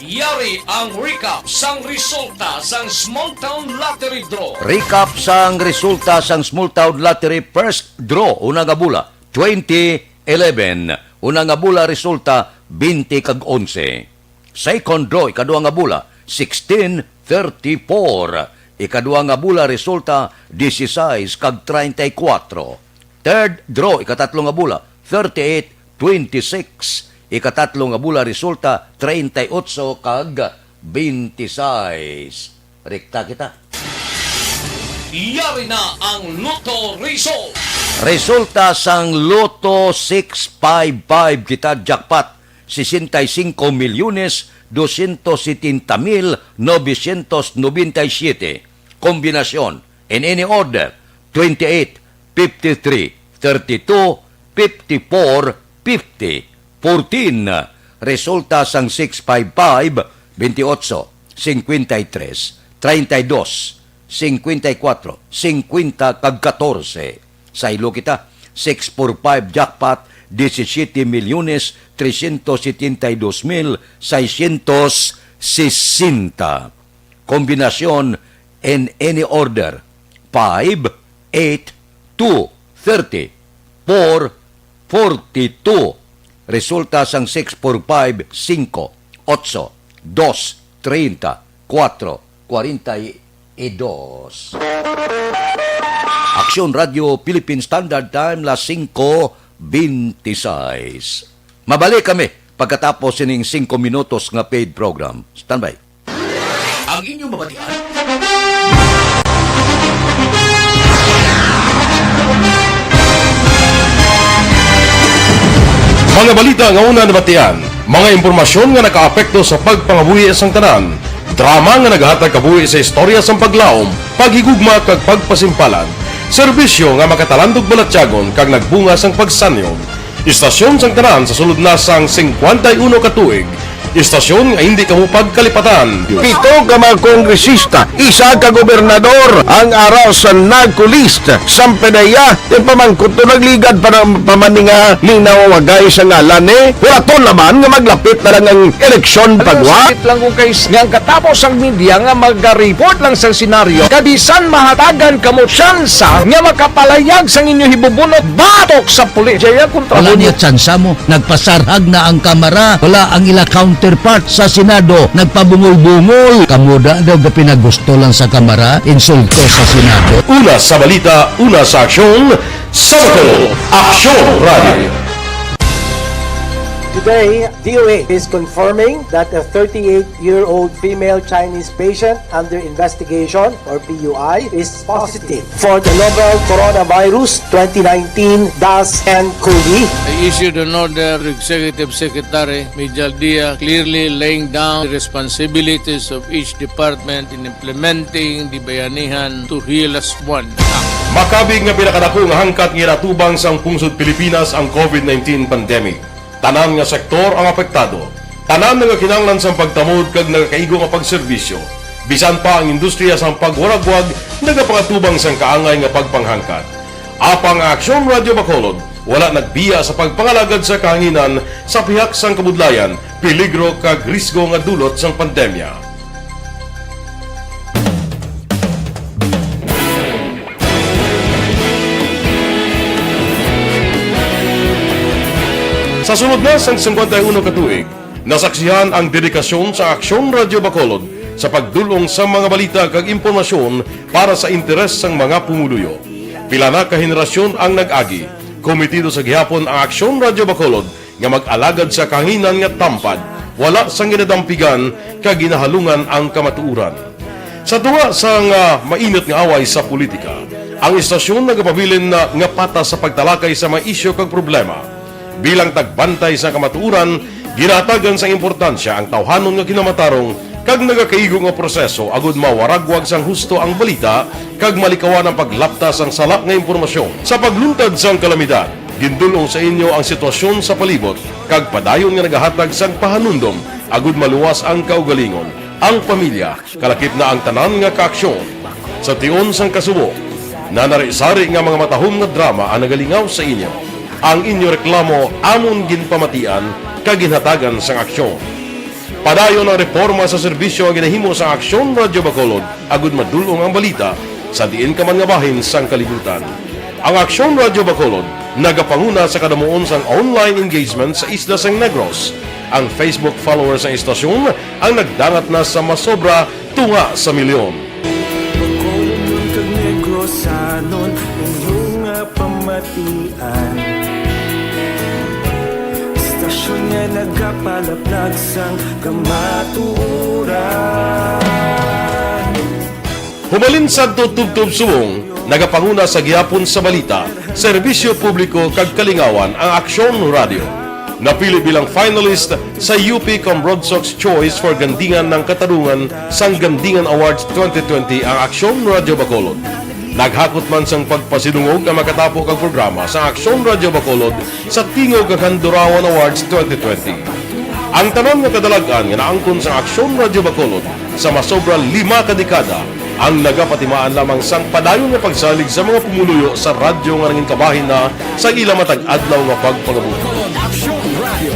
Yari ang recap sang resulta sang Small Town Lottery Draw. Recap sang resulta sang Small Town Lottery First Draw, una nga bula, twenty eleven. Una nga bula, resulta, twenty kag onse. Second draw, ikadua nga bula, sixteen thirty-four. Ikadua nga bula, resulta, dieciséis kag treinta y cuatro. Third draw, ikatatlo nga bula, thirty-eight twenty-six. Ikatatlo nga bula, resulta, treinta y ocho kag veintiséis. Rekta kita. Yari na ang Lotto Result. Resulta sang Lotto six five five kita, jackpot, sesenta y cinco milyones doscientos setenta mil novecientos noventa y siete. Kombinasyon, in any order, twenty-eight, fifty-three, thirty-two, fifty-four, fifty, fourteen. Resulta sang six five five, veintiocho, cincuenta y tres, treinta y dos, cincuenta y cuatro, cincuenta kag catorce. Saylo kita, six four five jackpot, diecisiete milyones trescientos setenta y dos mil seiscientos sesenta. Kombinasyon in any order, five, eight, two, thirty, four, forty-two. Resulta sang six four five, singko, otso, dos, treinta, kuwatro, kwarenta y dos. Aksyon Radio Philippine Standard Time, las singko beintiseis. Mabalik kami pagkatapos sining singko minutos nga paid program. Standby. Ang inyong mabatian. Mga balita nga una nabatian, mga impormasyon nga nakaapekto sa pagpangabuhi sang tanan, drama nga naghatag kabuhi sa istorya sang paglaom, paghigugma kag pagpasimpalan, serbisyo nga makatalandog balatyagon kag nagbunga sang pagsanyog. Istasyon sang tanan sa sulod na sang singkwenta y uno ka tuig. Istasyon nga hindi kamo pagkalipatan. Pito ka mga kongresista, isa ka gobernador ang ara sa NARCO list. Sang P D E A, ipamangkot to, nagligad pa na, pa man ni nga linawagay sa ngalan ni. Hulaton naman nga maglapit na lang ang eleksyon, pagwa. Sakit lang kung kay s-, nga ang katapos ang media nga maga-report lang sa senaryo, kabisan mahatagan kamo tsansa nga makapalayag sang inyo hibubunot batok sa pulis. Jaya kontra Wala mo. Niya tsansa mo. Nagpasarhag na ang Kamara. Wala ang ila counterpart sa Senado. Nagpabungol-bungol. Kamo da daw ga pinagusto lang sa Kamara. Insulto sa Senado. Una sa balita, una sa aksyon, sa Bacolod, Aksyon Radio. Today, D O H is confirming that a thirty-eight-year-old female Chinese patient under investigation, or P U I, is positive for the novel Coronavirus twenty nineteen dash N COVID. I issued an order to Executive Secretary Mijal Dia, clearly laying down the responsibilities of each department in implementing the Bayanihan to Heal Us One Act. Makabig nga pinakadako nga hangkat nga ginatubang sang pungsod Pilipinas ang COVID nineteen pandemic. Tanan nga sektor ang apektado. Tanan nagakinahanglan sang pagtamod kag nagakaigo nga pagserbisyo. Bisan pa ang industriya sang pagwaragwag nagapangatubang sang kaangay nga pagpanghangkat. Apang ang Aksyon Radio Bacolod wala nagbiya sa pagpangalagad sa kahanginan sa pihak sang kabudlayan, peligro kag risgo nga dulot sang pandemya. Sa sulod na sang singkwenta y uno ka tuig, nasaksihan ang dedikasyon sa Aksyon Radio Bacolod sa pagdul-ong sa mga balita kag impormasyon para sa interes sang mga pumuluyo. Pila na ka henerasyon ang nag-agi. Komitido sa gihapon ang Aksyon Radio Bacolod nga mag-alagad sa kahanginan nga tampad, wala sang ginadampigan kag ginahalungan ang kamatuoran. Sa tunga sang, ah, mainit nga away sa politika, ang istasyon nagapabilin na nga patas sa pagtalakay sa mga isyu kag problema. Bilang tagbantay sa kamatuoran, ginahatagan sang importansya ang tawhanon nga kinamatarong kag nagakaigo nga proseso agud mawaragwag sang husto ang balita kag malikawan ang paglapta sang sala nga impormasyon. Sa pagluntad sang kalamidad, gindul-ong sa inyo ang sitwasyon sa palibot kag padayon nga nagahatag sang pahanumdom agud maluwas ang kaugalingon, ang pamilya, kalakip na ang tanan nga kaaksyon. Sa tion sang kasubo, nanari-sari nga mga matahom nga drama ang nagalingaw sa inyo. Ang inyo reklamo amon ginpamatian kag ginhatagan sang aksyon. Padayon ang reporma sa serbisyo nga ginahimo sang Aksyon Radyo Bacolod agud madul-ong ang balita sa diin ka man nga bahin sang kalibutan. Ang Aksyon Radyo Bacolod nagapanguna sa kadamuon sang online engagement sa isla sang Negros. Ang Facebook followers sang istasyon ang nagdangat na sa masobra tunga sa milyon. Bacolodnon kag Negrosanon, inyo nga pamatian. Istasyon nga nagapalaplag sang kamatuoran. Humalin sadto tubtob subong, nagapanguna sa gihapon sa balita, serbisyo publiko kag kalingawan ang Aksyon Radyo. Napili bilang finalist sa U P Comrade Sox Choice for Gandingan ng Katarungan sang Gandingan Awards twenty twenty ang Aksyon Radyo Bacolod. Naghakot man sang pagpasidungog ang makatapo kag programa sa Aksyon Radyo Bacolod sa Tingog kag Handurawan Awards twenty twenty. Ang tanan nga kadalag-an nga naangkon sa Aksyon Radyo Bacolod sa masobra lima ka dekada ang nagapatimaan lamang sang padayon nga pagsalig sa mga pumuluyo sa radyo nga nangin kabahin na sa ila matag adlaw nga pagpangabuhi. Aksyon Radyo.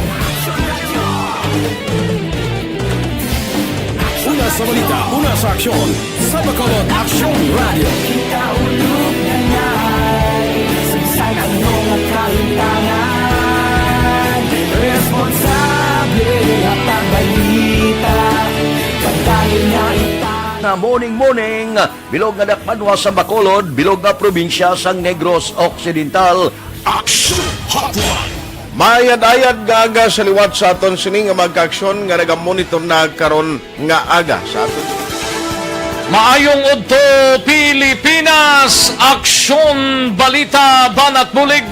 Una sa balita, una sa aksyon, sa Bacolod Aksyon Radyo. Kita ulog na ngay, sa ano nga kahimtangan. Nga morning, morning, bilog nga dakbanwa sa Bacolod, bilog nga probinsya sang Negros Occidental. Action Hotline. Mayad-ayad nga aga sa liwat sa aton sini nga mga kaaksyon nga nagamonitor na karon nga aga sa aton. Maayong udto, Pilipinas! Aksyon, balita, banat bulig!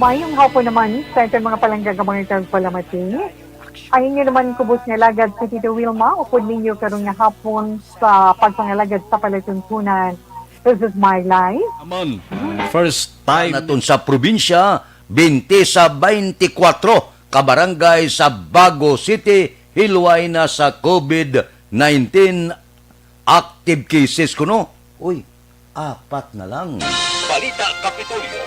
Maayong hapon naman sa aton mga palangga nga mga tagpalamati. Ang inyo naman kubos nga alagad si Tito Wilma, upod ninyo karon nga hapon sa pagpangalagad sa palatuntunan. This is my life. Aman, first time naton sa probinsya, twenty sa twenty-four ka barangay sa Bago City hilway na sa COVID nineteen. Active cases kuno, uy, apat na lang. Balita Kapitolyo.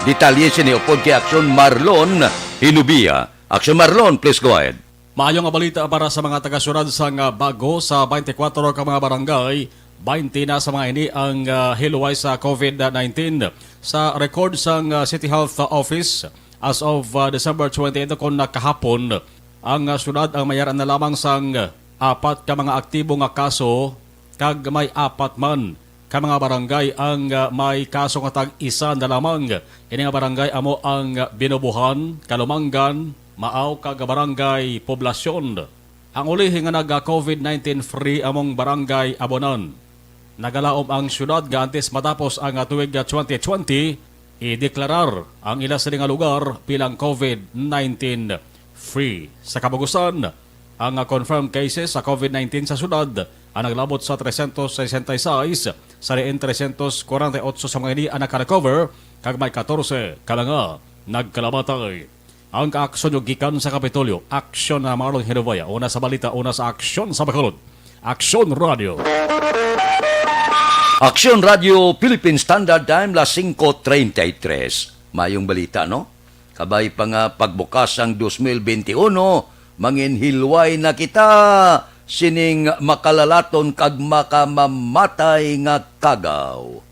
Detalye sini upod kay Aksyon Marlon Hinubia. Aksyon Marlon, please go ahead. Maayo nga balita para sa mga taga-syudad sang Bago. Sa twenty-four ka mga barangay, twenty na sa mga ini ang, ah, hilway sa COVID nineteen. Sa record sang, ah, City Health Office, as of, ah, December twenty-eight, kon nakahapon, ang, ah, syudad ang may ara na lamang sang apat ka mga aktibo nga kaso, kag may apat man ka mga barangay ang, ah, may kaso nga tag-isa na lamang. Ini nga barangay amo ang, ah, Binubuhan, Kalumangan, Maaw, kag Barangay Poblacion. Ang ulihi nga nag-COVID nineteen free among Barangay Abonan. Nagalaom ang syudad nga antes matapos ang, ah, tuig, ah, twenty twenty, ideklarar ang ila sini nga lugar bilang COVID nineteen free. Sa kabugusan, ang, ah, confirmed cases sa COVID nineteen sa syudad ang naglabot sa trescientos sesenta y seis, sa diin trescientos kwarenta y otso sa mga ini ang nakarecover, kag may katorse ka mga nagkalamatay. Ang kaaksyon nyo gikan sa Kapitolyo, aksyon na Marlon Hinubia, una sa balita, una sa aksyon sa Bacolod. Aksyon Radio. Aksyon Radio, Philippine Standard Time, las singko treinta y tres. Mayong balita, no? Kabay pa nga pagbukas sang dos mil benti uno, manginhilway na kita sining makalalaton kag makamamatay nga kagaw.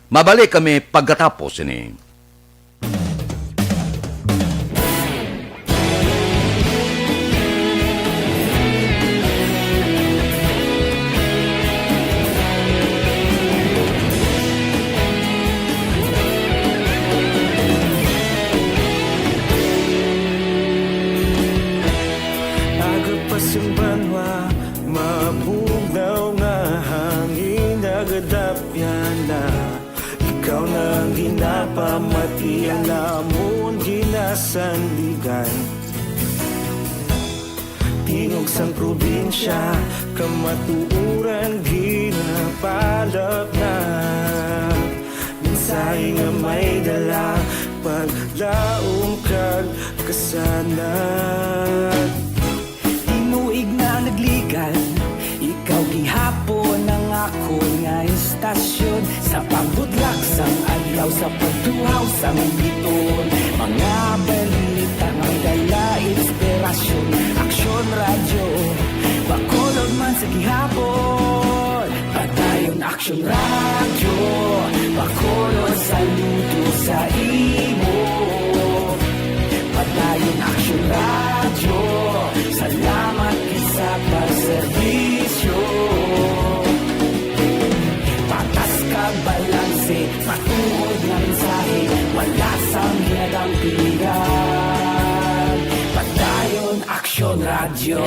Mabalik kami pagkatapos sini. Aga pa sing banwa, mabugnaw nga hangin nagadapyan na. Ikaw na ang ginapamatian namon ginasandigan. Tingog sang probinsya, kamatuoran ginapalapnap. Mensahe nga may dala, paglaom kag kasanag. Tinuig na nagligal, ikaw gihapon ang akon nga estasyon. Sa pagbutlak sang adlaw, sa pagtuhaw sang bituon, mga balita nga may dala inspirasyon. Aksyon Radyo, Bacolod man sa gihapon. Padayon Aksyon Radyo, Bacolod, saludo sa imo. Padayon Aksyon Radyo, salamat gid sa pagserbisyo. Patas kag balanse, matuod nga mensahe, wala sang ginadampigan. Padayon Aksyon Radyo.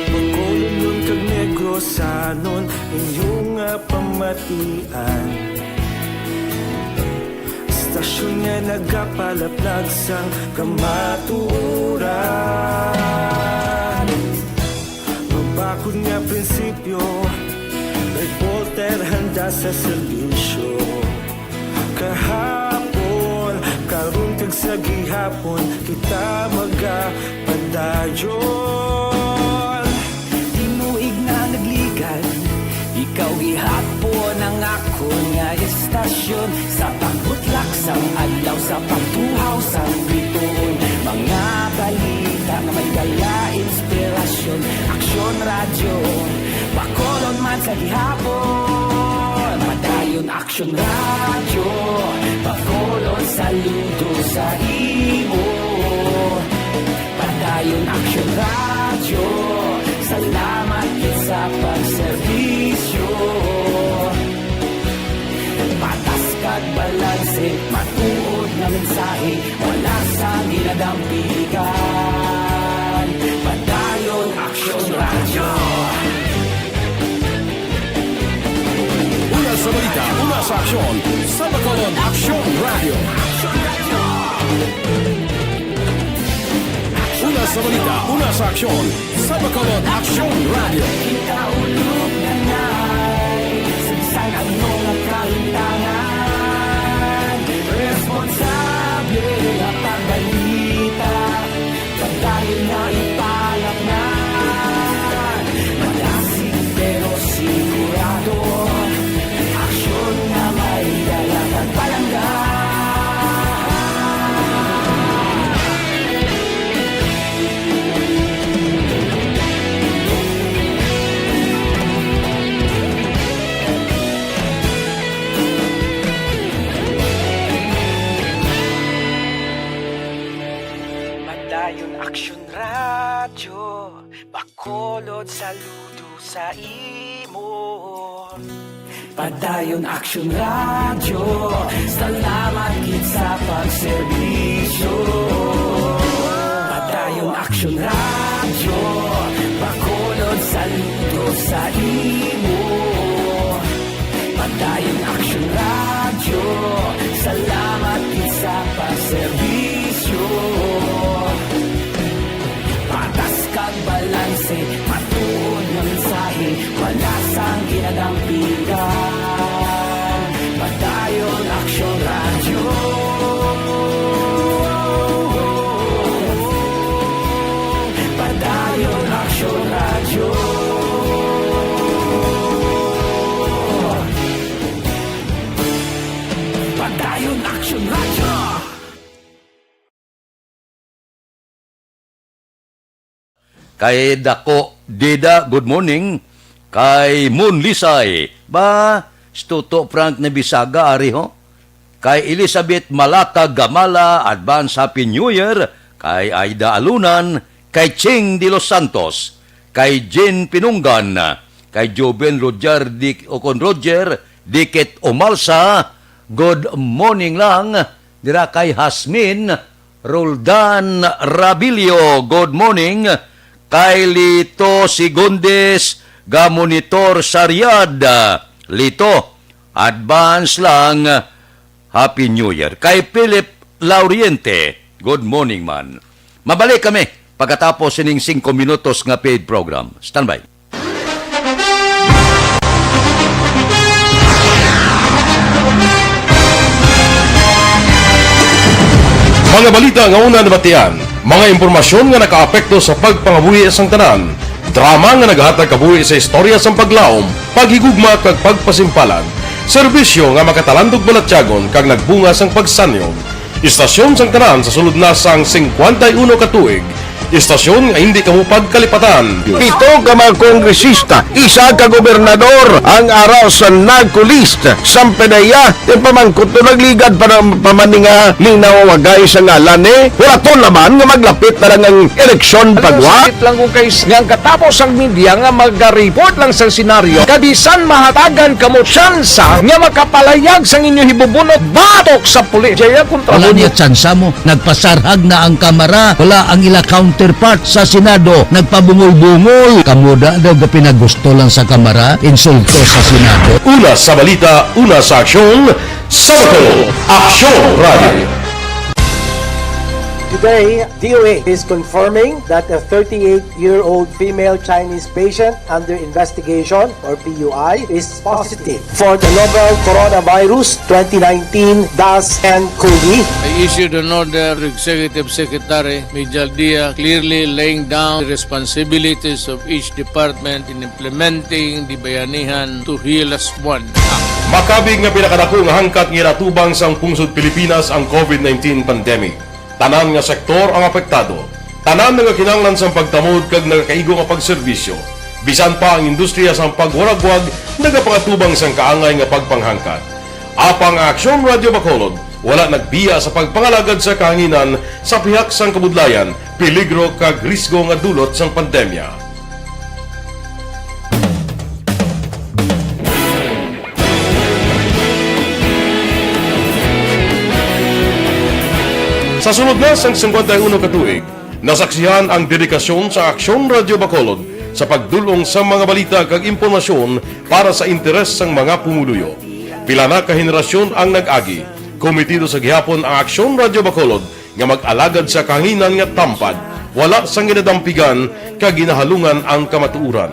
Bacolodnon kag Negrosanon, inyo nga pamatian. Estasyon nga nagapalaplag sang kamatuoran. Mabakod nga prinsipyo, reporter handa sa serbisyo. Kahapon, karon kag sa gihapon, kita magapadayon. Tinuig na nagligan, ikaw gihapon ang akon nga estasyon. Sa pagbutlak sang adlaw, sa pagtuhaw sang bituon, mga balita nga may dala inspirasyon. Aksyon Radyo, Bacolod man sa gihapon. Padayon Aksyon Radyo, Bacolod, saludo sa imo. Padayon Aksyon Radyo, salamat gid sa pagserbisyo. Patas kag balanse, matuod nga mensahe, wala sang ginadampigan. Padayon Aksyon Radyo. Una sa balita, una sa aksyon, sa Bacolod Aksyon Radyo. Una sa balita, una sa aksyon, sa Bacolod Aksyon Radyo. Kita ulog na ngay, sa bisan ano nga kahintangan, responsable nga pagbalita. Padayon nga ipalatnan, malasig pero sigurado, aksyon nga may dala kag palangga. Padayon Aksyon Radyo, Bacolod, saludo sa imo. Padayon Aksyon Radyo, salamat gid sa pagserbisyo. Padayon Aksyon Radyo, Bacolod, saludo sa imo. Padayon Aksyon Radyo, salamat gid sa pagserbisyo. Patas kag balanse, matuod nga mensahe, wala sang ginadampigan. Padayon Aksyon Radyo. Padayon Aksyon Radyo. Padayon Aksyon Radyo. Kay Dako Dida, good morning. Kay Moon Lisay, ba, Stuto Frank Nabisaga, ari ho. Kay Elizabeth Malata Gamala, advance Happy New Year. Kay Aida Alunan, kay Ching de los Santos, kay Jean Pinunggan, kay Joven Roger Di-, o kon Roger Dikit Umalsa, good morning lang. Dira kay Hasmin, Roldan Rabilio, good morning. Kay Lito Segundes, ga-monitor sa Riyadh. Lito, advance lang, Happy New Year. Kay Philip Lauriente, good morning man. Mabalik kami pagkatapos sining singko minutos nga paid program. Standby. Mga balita nga una nabatian, mga impormasyon nga nakaapekto sa pagpangabuhi sang tanan, drama nga nagahatag kabuhi sa istorya sang paglaom, paghigugma kag pagpasimpalan, serbisyo nga makatalandog balatyagon kag nagbunga sang pagsanyog. Istasyon sang tanan sa sulod na sang singkwenta y uno ka tuig. Istasyon nga hindi kamo pagkalipatan. Pito ka mga kongresista, isa ka gobernador ang ara sa NAGCO list. Sampanaya, ti pamangkot to nagligad pa na pamaninga linaw wagay sa ngalan ni. Wala to naman nga maglapit na lang ang eleksyon pagwa. Sakit lang kung kay nga ang katapos ang media nga magariport lang sa senaryo, kabisan mahatagan kamo tsansa nga makapalayag sang inyo hibubunot batok sa pulis. Jaya kontra Wala mo niya tsansa mo. Nagpasarhag na ang Kamara. Wala ang ila counterpart sa Senado. Nagpabungol-bungol. Kamo da daw ga pinagusto lang sa Kamara, insulto sa Senado. Una sa balita, una sa aksyon, sa Bacolod Aksyon Radio. Today, D O A is confirming that a thirty-eight-year-old female Chinese patient under investigation, or P U I, is positive for the novel coronavirus twenty nineteen dash N COVID. I issued an order to Executive Secretary Mijal Dia, clearly laying down the responsibilities of each department in implementing the Bayanihan to Heal Us One Act. Makabig nga pinakadako nga hangkat nga ginatubang sang pungsod Pilipinas ang COVID nineteen pandemic. Tanan nga sektor ang apektado. Tanan nagakinahanglan sang pagtamod kag nagakaigo nga pagserbisyo. Bisan pa ang industriya sang pagwaragwag nagapangatubang sang kaangay nga pagpanghangkat. Apang ang Aksyon Radyo Bacolod wala nagbiya sa pagpangalagad sa kahanginan sa pihak sang kabudlayan, peligro kag risgo nga dulot sang pandemya. Sa sulod na sang singkwenta y uno ka tuig, nasaksihan ang dedikasyon sa Aksyon Radyo Bacolod sa pagdul-ong sa mga balita kag impormasyon para sa interes sang mga pumuluyo. Pila na ka henerasyon ang nag-agi, komitido sa gihapon ang Aksyon Radyo Bacolod nga mag-alagad sa kahanginan nga tampad, wala sang ginadampigan kag ginahalungan ang kamatuoran.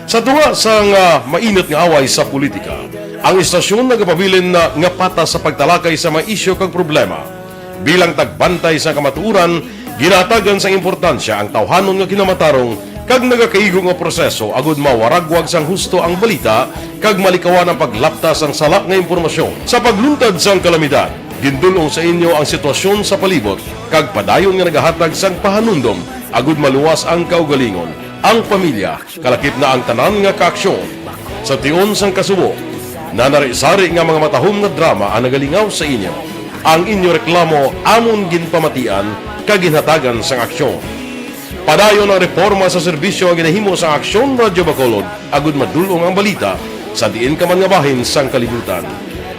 Sa tunga sang, ah, mainit nga away sa politika, ang istasyon nagapabilin na nga patas sa pagtalakay sa mga isyu kag problema. Bilang tagbantay sa kamatuoran, ginahatagan sang importansya ang tawhanon nga kinamatarong kag nagakaigo nga proseso agud mawaragwag sang husto ang balita kag malikawan ang paglapta sang sala nga impormasyon. Sa pagluntad sang kalamidad, gindul-ong sa inyo ang sitwasyon sa palibot kag padayon nga nagahatag sang pahanumdom agud maluwas ang kaugalingon, ang pamilya, kalakip na ang tanan nga kaaksyon. Sa tion sang kasubo, nanari-sari nga mga matahom nga drama ang nagalingaw sa inyo. Ang inyo reklamo amon ginpamatian kag ginhatagan sang aksyon. Padayon ang reporma sa serbisyo nga ginahimo sa Aksyon Radyo Bacolod agud madul-ong ang balita sa diin ka man nga bahin sang kalibutan.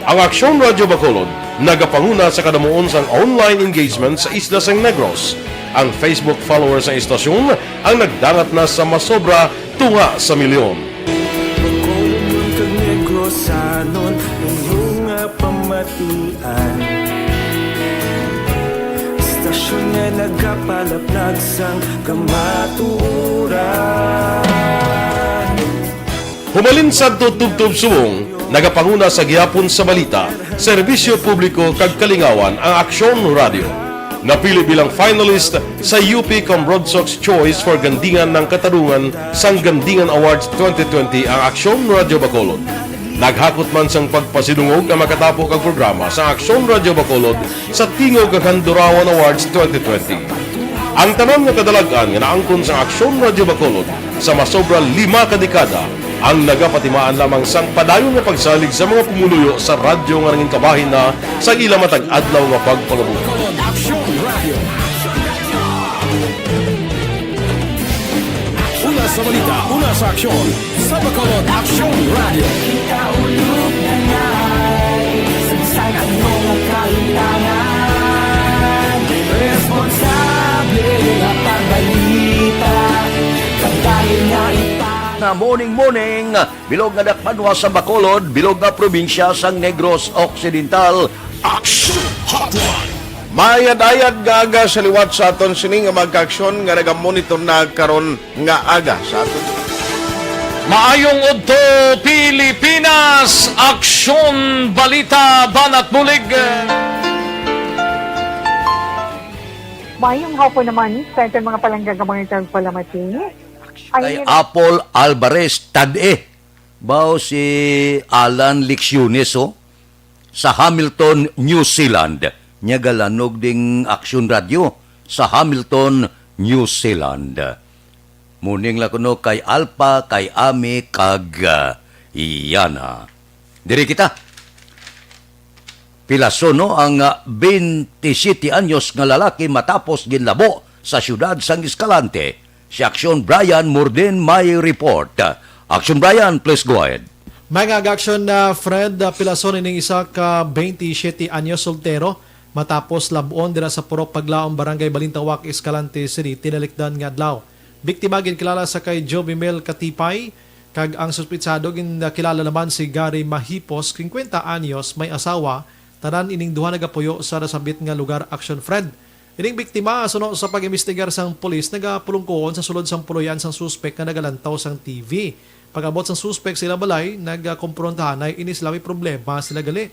Ang Aksyon Radyo Bacolod nagapanguna sa kadamuon sang online engagement sa isla sang Negros. Ang Facebook followers sang istasyon ang nagdangat na sa masobra tunga sa milyon. Bacolod kag Negrosanon, inyo nga pamatian. Istasyon nga nagapalaplag sang kamatuoran. Humalin sadto tubtob subong, nagapanguna sa gihapon sa balita, serbisyo publiko kag kalingawan ang Aksyon Radio. Napili bilang finalist sa U P Comrodsocs Choice for Gandingan ng Katarungan sang Gandingan Awards twenty twenty ang Aksyon Radio Bacolod. Naghakot man sang pagpasidungog ang makatapo kag programa sa Aksyon Radio Bacolod sa Tingog kag Handurawan Awards twenty twenty. Ang tanan nga kadalag-an nga naangkon sang Aksyon Radio Bacolod sa masobra lima ka dekada ang nagapatimaan lamang sang padayon nga pagsalig sa mga pumuluyo sa radyo nga nangin kabahin na sa ila matag adlaw nga pagpangabuhi. Aksyon Radio. Una sa balita, una sa aksyon, sa Bacolod Aksyon Radio. Kita ulog na ngay, sagsag ang mga kahitangan. Responsable nga pagbalita, kag dahil nga ipa- Na morning, morning. Bilog nga dakpanwa sa Bacolod, bilog nga probinsya sang Negros Occidental. Action Hotline. Mayad-ayad nga aga sa liwat sa aton sini nga mga kaaksyon nga nagamonitor na karon nga aga sa aton. Maayong udto, Pilipinas! Aksyon, balita, banat bulig. Mayong hapon naman sa aton mga palangga nga mga tagpalamati. Kay Apple Alvarez, tad-e. Bao si Alan Lecciones, oh, sa Hamilton, New Zealand. Nya galanog ding Aksyon Radio sa Hamilton, New Zealand. Morning la kuno kay Alpa, kay Ami, kag, ah, Yana. Diri kita. Pilason, no, ang, ah, twenty-siyete anyos nga lalaki matapos ginlabo sa siyudad sang Escalante. Si Aksyon Brian Morden may report. Aksyon Brian, please go ahead. Mga aga-aksyon na Fred, ah, pilason ining isa ka twenty-siyete anyos soltero matapos lab-on dira sa Purok Paglaom, Barangay Balintawak, Escalante City, tinalikdan nga adlaw. Biktima ginkilala sa kay Jovimel Katipay, kag ang suspitsado ginkilala naman si Gary Mahipos, singkwenta anyos, may asawa. Tanan ining duha nagapuyo sa nasambit nga lugar, Aksyon Fred. Ining biktima, suno sa pag-imbestigar sang pulis, nagapulungkoon sa sulod sang puloy-an sang suspek nga nagalantaw sang T V. Pag-abot sang suspek sa ila balay, nagkomprontahanay ini sila may problema sila gali.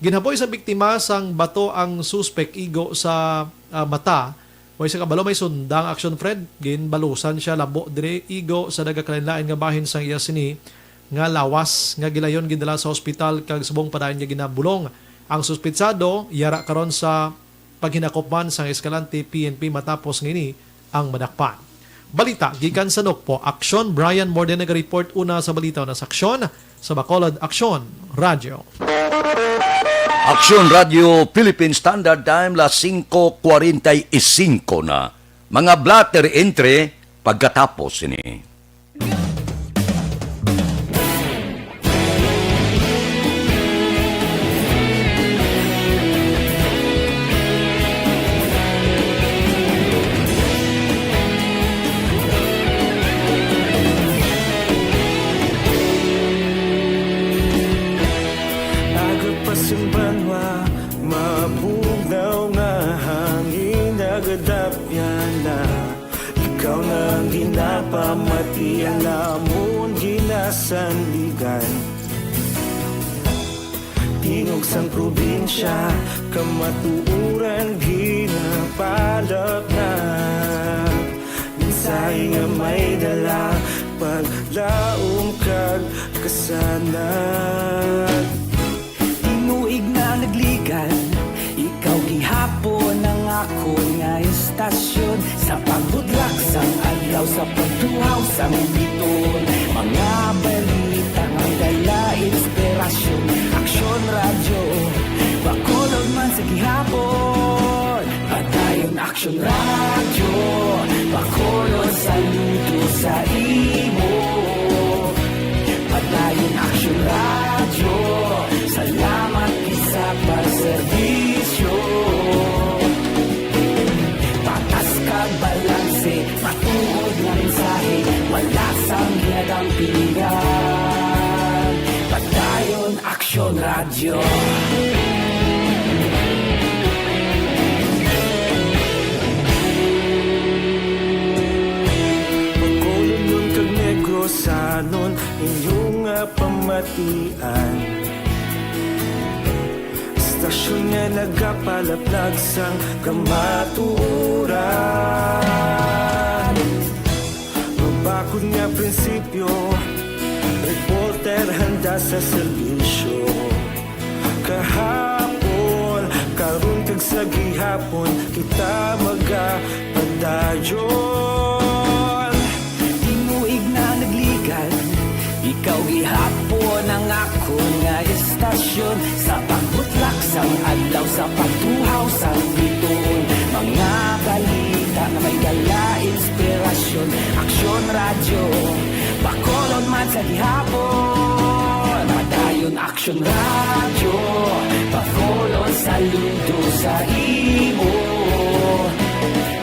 Ginhaboy sang biktima sang bato ang suspek igo sa, ah, mata. Way sa kabalo, may sunda ang Aksyon Fred. Ginbalusan siya labo diri igo sa nagakalain-lain nga bahin sang iya sini nga lawas nga gilayon gindala sa ospital kag subong padayon nga ginabulong. Ang suspitsado yara karon sa paghinakop man sang Escalante P N P matapos nga ini ang madakpan. Balita gikan sa Nokpo, Aksyon, Brian Morden naga-report una sa balita na sa aksyon. sa Bacolod Aksyon Radyo. Aksyon Radyo Philippine Standard Time, las singko kwarenta y singko na. Mga blotter entry pagkatapos sini. Aga pa sing banwa, mabugnaw nga hangin, nagadapyan na. Ikaw na ang ginapamati, ang amon ginasandigan. Tingog sang probinsya, kamatuoran ginapalapnag. Mensahe nga may dala, paglaom kag kasanag. Tinuig na nagligan, ikaw gihapon ang akon nga istasyon. Sa pagbudlak sang adlaw, sa pagtuhaw sang biton, mga balita nga dala inspirasyon. Aksyon Radyo, Bacolod man sa gihapon. Padayon Aksyon Radyo, Bacolod, saludo sa imo. Padayon Aksyon Radyo, salamat gid sa pagserbisyo. Patas kag balanse, matuod nga mensahe, wala sang ginadampigan. Padayon Aksyon Radyo. Bacolodnon kag Negrosanon, inyo nga pamatian. Istasyon nga nagapalaplag sang kamatuoran. Mabakod nga prinsipyo, reporter handa sa serbisyo. Kahapon, karon kag sa gihapon, kita magapadayon. Tinuig na nagligan, ikaw gihapon ang akon nga istasyon. Sa pagbutlak sang adlaw, sa pagtuhaw sang biton, mga balita nga may dala inspirasyon. Aksyon Radyo, Bacolod man sa gihapon. Padayon Aksyon Radyo, Bacolod, saludo sa imo.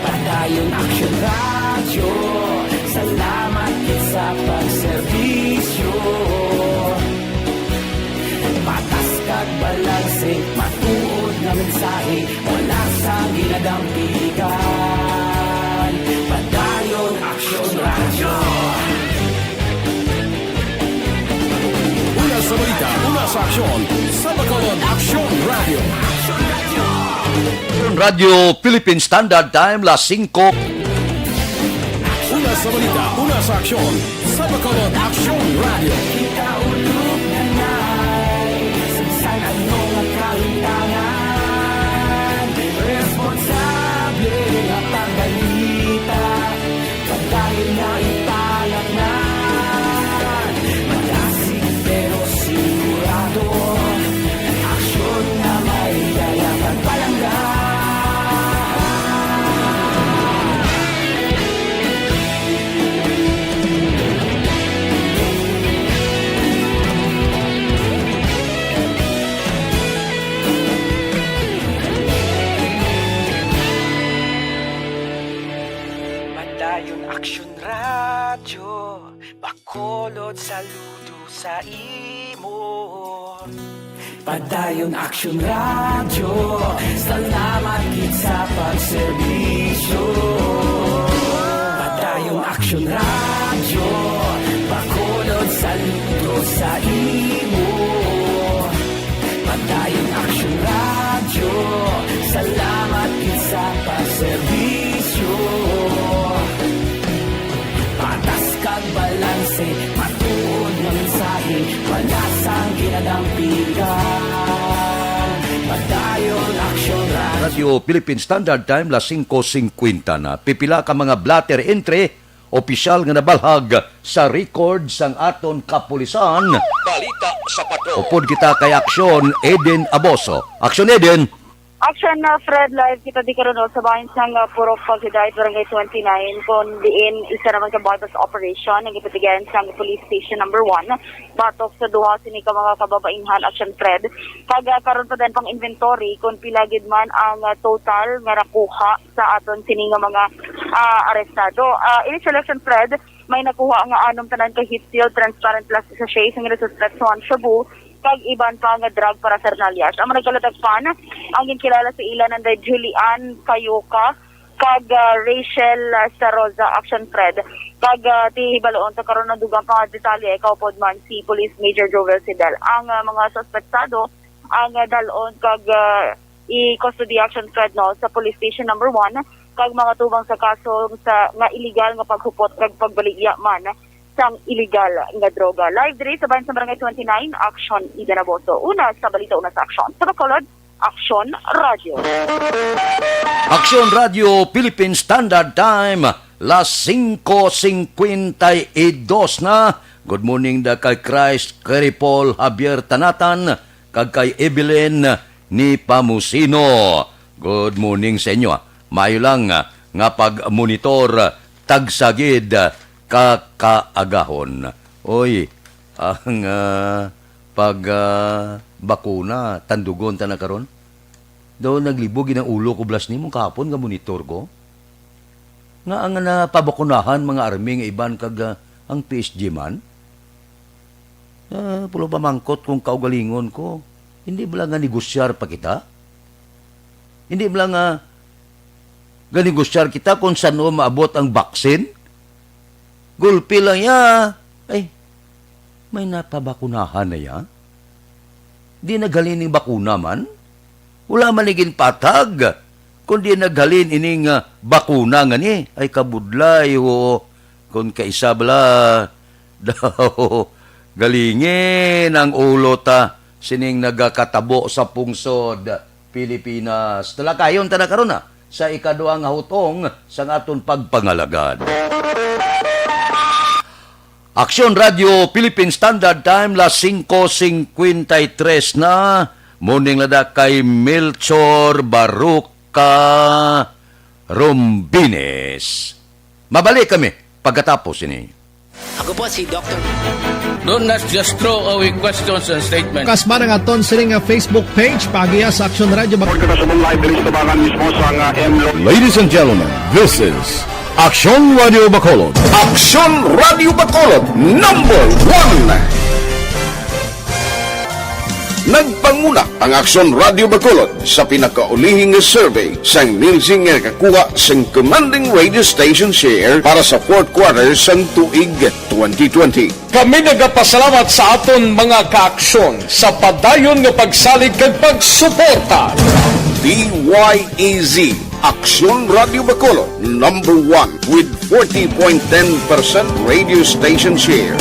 Padayon Aksyon Radyo, salamat gid sa pagserbisyo. Patas kag balanse, matuod nga mensahe, wala sang ginadampigan. Padayon Aksyon Radyo. Una sa balita, una sa aksyon, sa Bacolod Aksyon Radyo. Radyo Philippine Standard Time, las singko. Una sa balita, una sa aksyon, sa Bacolod Aksyon Radyo. Responsable nga pagbalita, padayon nga ipalatnan. Madasig pero sigurado, aksyon nga may dala kag palangga. Padayon Aksyon Radyo, Bacolod, saludo sa imo. Padayon Aksyon Radyo, salamat gid sa pagserbisyo. Padayon Aksyon Radyo, Bacolod, saludo sa imo. Padayon Aksyon Radyo, salamat gid sa pagserbisyo. Patas kag balanse, matuod nga mensahe, wala sang ginadampigan. Padayon Aksyon Radyo. Radyo Philippine Standard Time, las singko singkwenta na. Pipila ka mga blotter entry Opisyal nga nabalhag sa record sang aton kapulisan. Balita sa Patrol. Upod kita kay Aksyon Eden Aboso. Aksyon Eden. Aksyon na, Fred, live kita di karon, no, sa bahin sang, ah, Purok Paghidait, Barangay twenty-nine, kung diin isa naman ka buy-bust operation ang ipatigayan sang Police Station Number One batok sa duha sini ka mga kababainhan, Aksyon Fred. Kag, ah, karon pa din pang inventory kung pila gid man ang, ah, total nga nakuha sa aton sini nga mga, ah, arestado. Ah, initial, Aksyon Fred, may nakuha nga anom tanan ka heat-sealed transparent plastic sachet sang ginasuspek sa one shabu kag iban pa nga drug paraphernalia. Sa mga nagkalatagpan, ang ginkilala sa ila nanday Julian Kayoka kag, ah, Rachel, ah, Saroza, Aksyon Fred. Kag, ah, ti hibaluon sa karon ang dugang pa nga detalye, kaupod man si Police Major Jovel Sidel. Ang, ah, mga suspetsado ang, ah, dalon kag, ah, i-custody, Aksyon Fred, no, sa Police Station Number One kag mga tubang sa kaso sa, nga iligal nga paghupot kag pagbaligya man sang iligal nga droga. Live diri sa bahin sa Barangay twenty-nine, Aksyon Eden Aboso. Una sa balita, una sa aksyon. Sa Bacolod, Aksyon Radyo. Aksyon Radyo Philippine Standard Time, las singko singkwenta y dos na. Good morning da kay Christ Keripol Javier Tanatan kag kay Evelyn ni Pamusino. Good morning sa inyo, ah. Maayo lang, ah, nga pag-monitor, ah, tagsa gid, ah, ka kaagahon. Oy, ang, ah, pag, ah, bakuna, tandugon ta na karon. Daw naglibog gid ang ulo ko, blas nimo, kahapon nga monitor ko. Nga ang napabakunahan mga army nga iban kag, ah, ang P S G man. Ah, pulo pamangkot kung kaugalingon ko. Hindi bala nga negosyar pa kita? Hindi bala nga, nga negosyar kita kung saan maabot ang vaccine? Gulpi lang ya. Ay, may napabakunahan na ya? Di naghalin ning bakuna man? Wala man ni ginpatag, kundi naghalin ining, ah, bakuna nga ni. Ay, kabudlay, ho. Kung kaisa bala, daw, galingin ang ulo ta sining nagakatabo sa pungsod Pilipinas. Talakayon ta na karon, ah, sa ikaduha nga hutong sang aton pagpangalagad. Aksyon Radyo Philippine Standard Time, las singko singkwenta y tres na. Morning lada kay Melchor Baruca Rombines. Mabalik kami pagkatapos ini. Ako po si Doctor Don't not just throw away questions and statements. Kasmara nga ton sining nga Facebook page, paagiha sa Aksyon Radyo Bac- Report kita sa live diri sa tabangan mismo sa nga M Lo- Ladies and gentlemen, this is Aksyon Radyo Bacolod. Aksyon Radyo Bacolod, number one. Nagpanguna ang Aksyon Radyo Bacolod sa pinakaulihi nga survey sang Nielsen nga nakakuha sang commanding radio station share para sa fourth quarter sang tuig twenty twenty. Kami nagapasalamat sa aton mga kaaksyon sa padayon nga pagsalig kag pagsuporta. D Y E Z, Aksyon Radyo Bacolod, number one with forty point ten percent radio station share.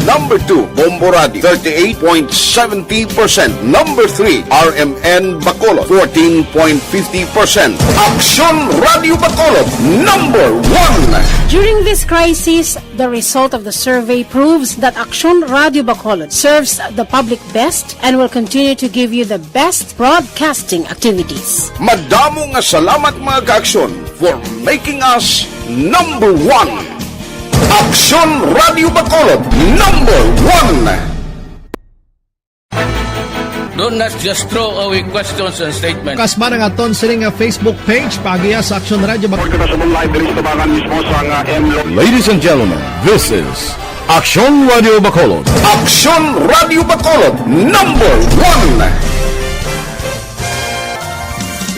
Number two, Bombo Radio, thirty-eight point seventy percent. Number three, R M N Bacolod, fourteen point fifty percent. Aksyon Radyo Bacolod, number one. During this crisis, the result of the survey proves that Aksyon Radyo Bacolod serves the public best and will continue to give you the best broadcasting activities. Madamo nga salamat, mga kaaksyon, for making us number one. Aksyon Radyo Bacolod, number one. Don't not just throw away questions and statements. Kasmara nga ton sining nga Facebook page, paagiha sa Aksyon Radyo Bac- Report kita sa live diri sa tabangan mismo sa nga M Lo- Ladies and gentlemen, this is Aksyon Radyo Bacolod. Aksyon Radyo Bacolod, number one.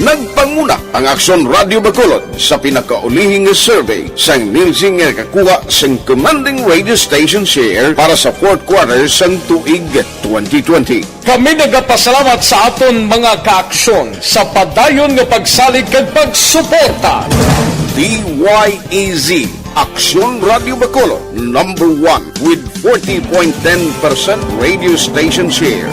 Nagpanguna ang Aksyon Radyo Bacolod sa pinakaulihi nga survey sang Nielsen nga nakakuha sang commanding radio station share para sa fourth quarter sang tuig twenty twenty. Kami nagapasalamat sa aton mga kaaksyon sa padayon nga pagsalig kag pagsuporta. D Y E Z, Aksyon Radyo Bacolod, number one with forty point ten percent radio station share.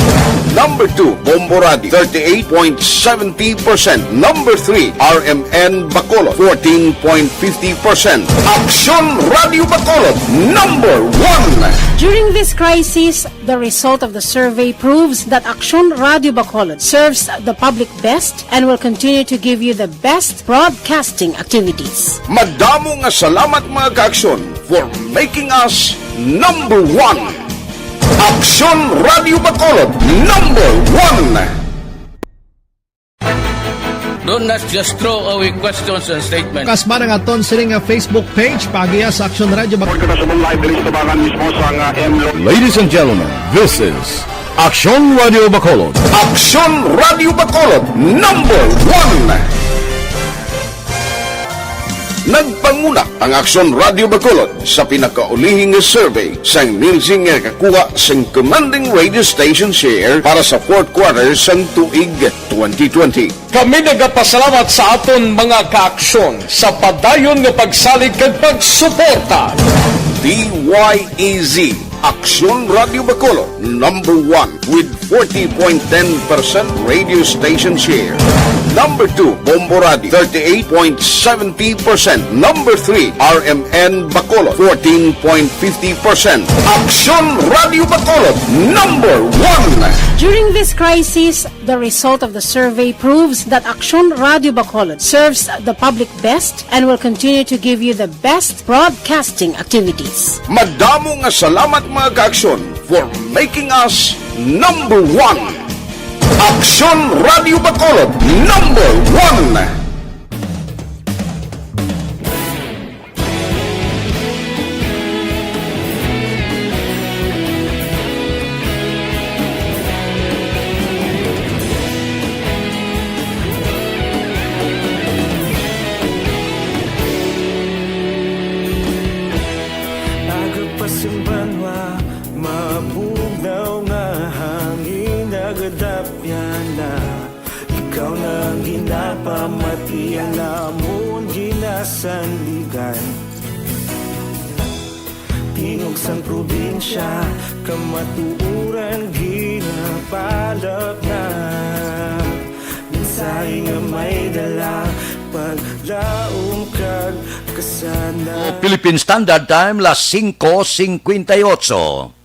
Number two, Bombo Radio, thirty-eight point seventy percent. Number three, R M N Bacolod, fourteen point fifty percent. Aksyon Radio Bacolod, number one. During this crisis, the result of the survey proves that Aksyon Radio Bacolod serves the public best and will continue to give you the best broadcacasting activities. Madamo nga salamat, mga kaaksyon, for making us number one. Aksyon Radio Bacolod, number one. Don't, let's just throw away questions and statements. Kasbara nga aton sini nga Facebook page, paagiha sa Aksyon Radio Bacolod. Kita sa live diri sa tabangan mismo sa nga M Lo- Ladies and gentlemen, this is Aksyon Radio Bacolod. Aksyon Radio Bacolod, number one. Nagpanguna ang Aksyon Radio Bacolod sa pinakaulihi nga survey sang Nielsen nga nakakuha sang commanding radio station share para sa fourth quarter sang tuig twenty twenty. Kami nagapasalamat sa aton mga kaaksyon sa padayon nga pagsalig kag pagsuporta. D Y E Z, Aksyon Radio Bacolod, number one with forty point ten percent radio station share. Number two, Bombo Radio, thirty-eight point seventy percent. Number three, R M N Bacolod, fourteen point fifty percent. Aksyon Radio Bacolod, number one. During this crisis, the result of the survey proves that Aksyon Radio Bacolod serves the public best and will continue to give you the best broadcasting activities. Madamo nga salamat, mga kaaksyon, for making us number one. Aksyon Radio Bacolod, number one. Aga pa sa banwa, mabugnaw nga hangin nagadapyan na. Ikaw na ang ginapamati, ang amon ginasandigan. Tingog sang probinsya, kamatuoran ginapalapnat. Mensahe nga may dala, paglaom kag kasana. Philippine Standard Time, las singko singkwenta y otso.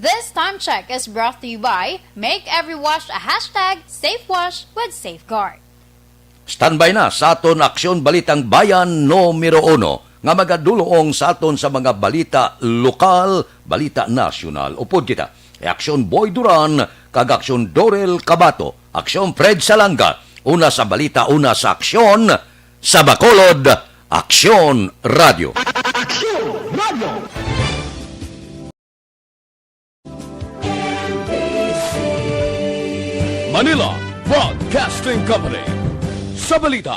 This time check is brought to you by Make Every Wash a Hashtag Safe Wash with Safeguard. Standby na sa aton Aksyon Balitang Bayan numero uno nga magadulong sa aton sa mga balita lokal, balita nasyonal. Upod kita, kay Aksyon Boy Duran kag Aksyon Dorel Cabato, Aksyon Fred Salanga, una sa balita, una sa aksyon, sa Bacolod, Aksyon Radio. Aksyon Radio. Manila Broadcasting Company. Sa balita,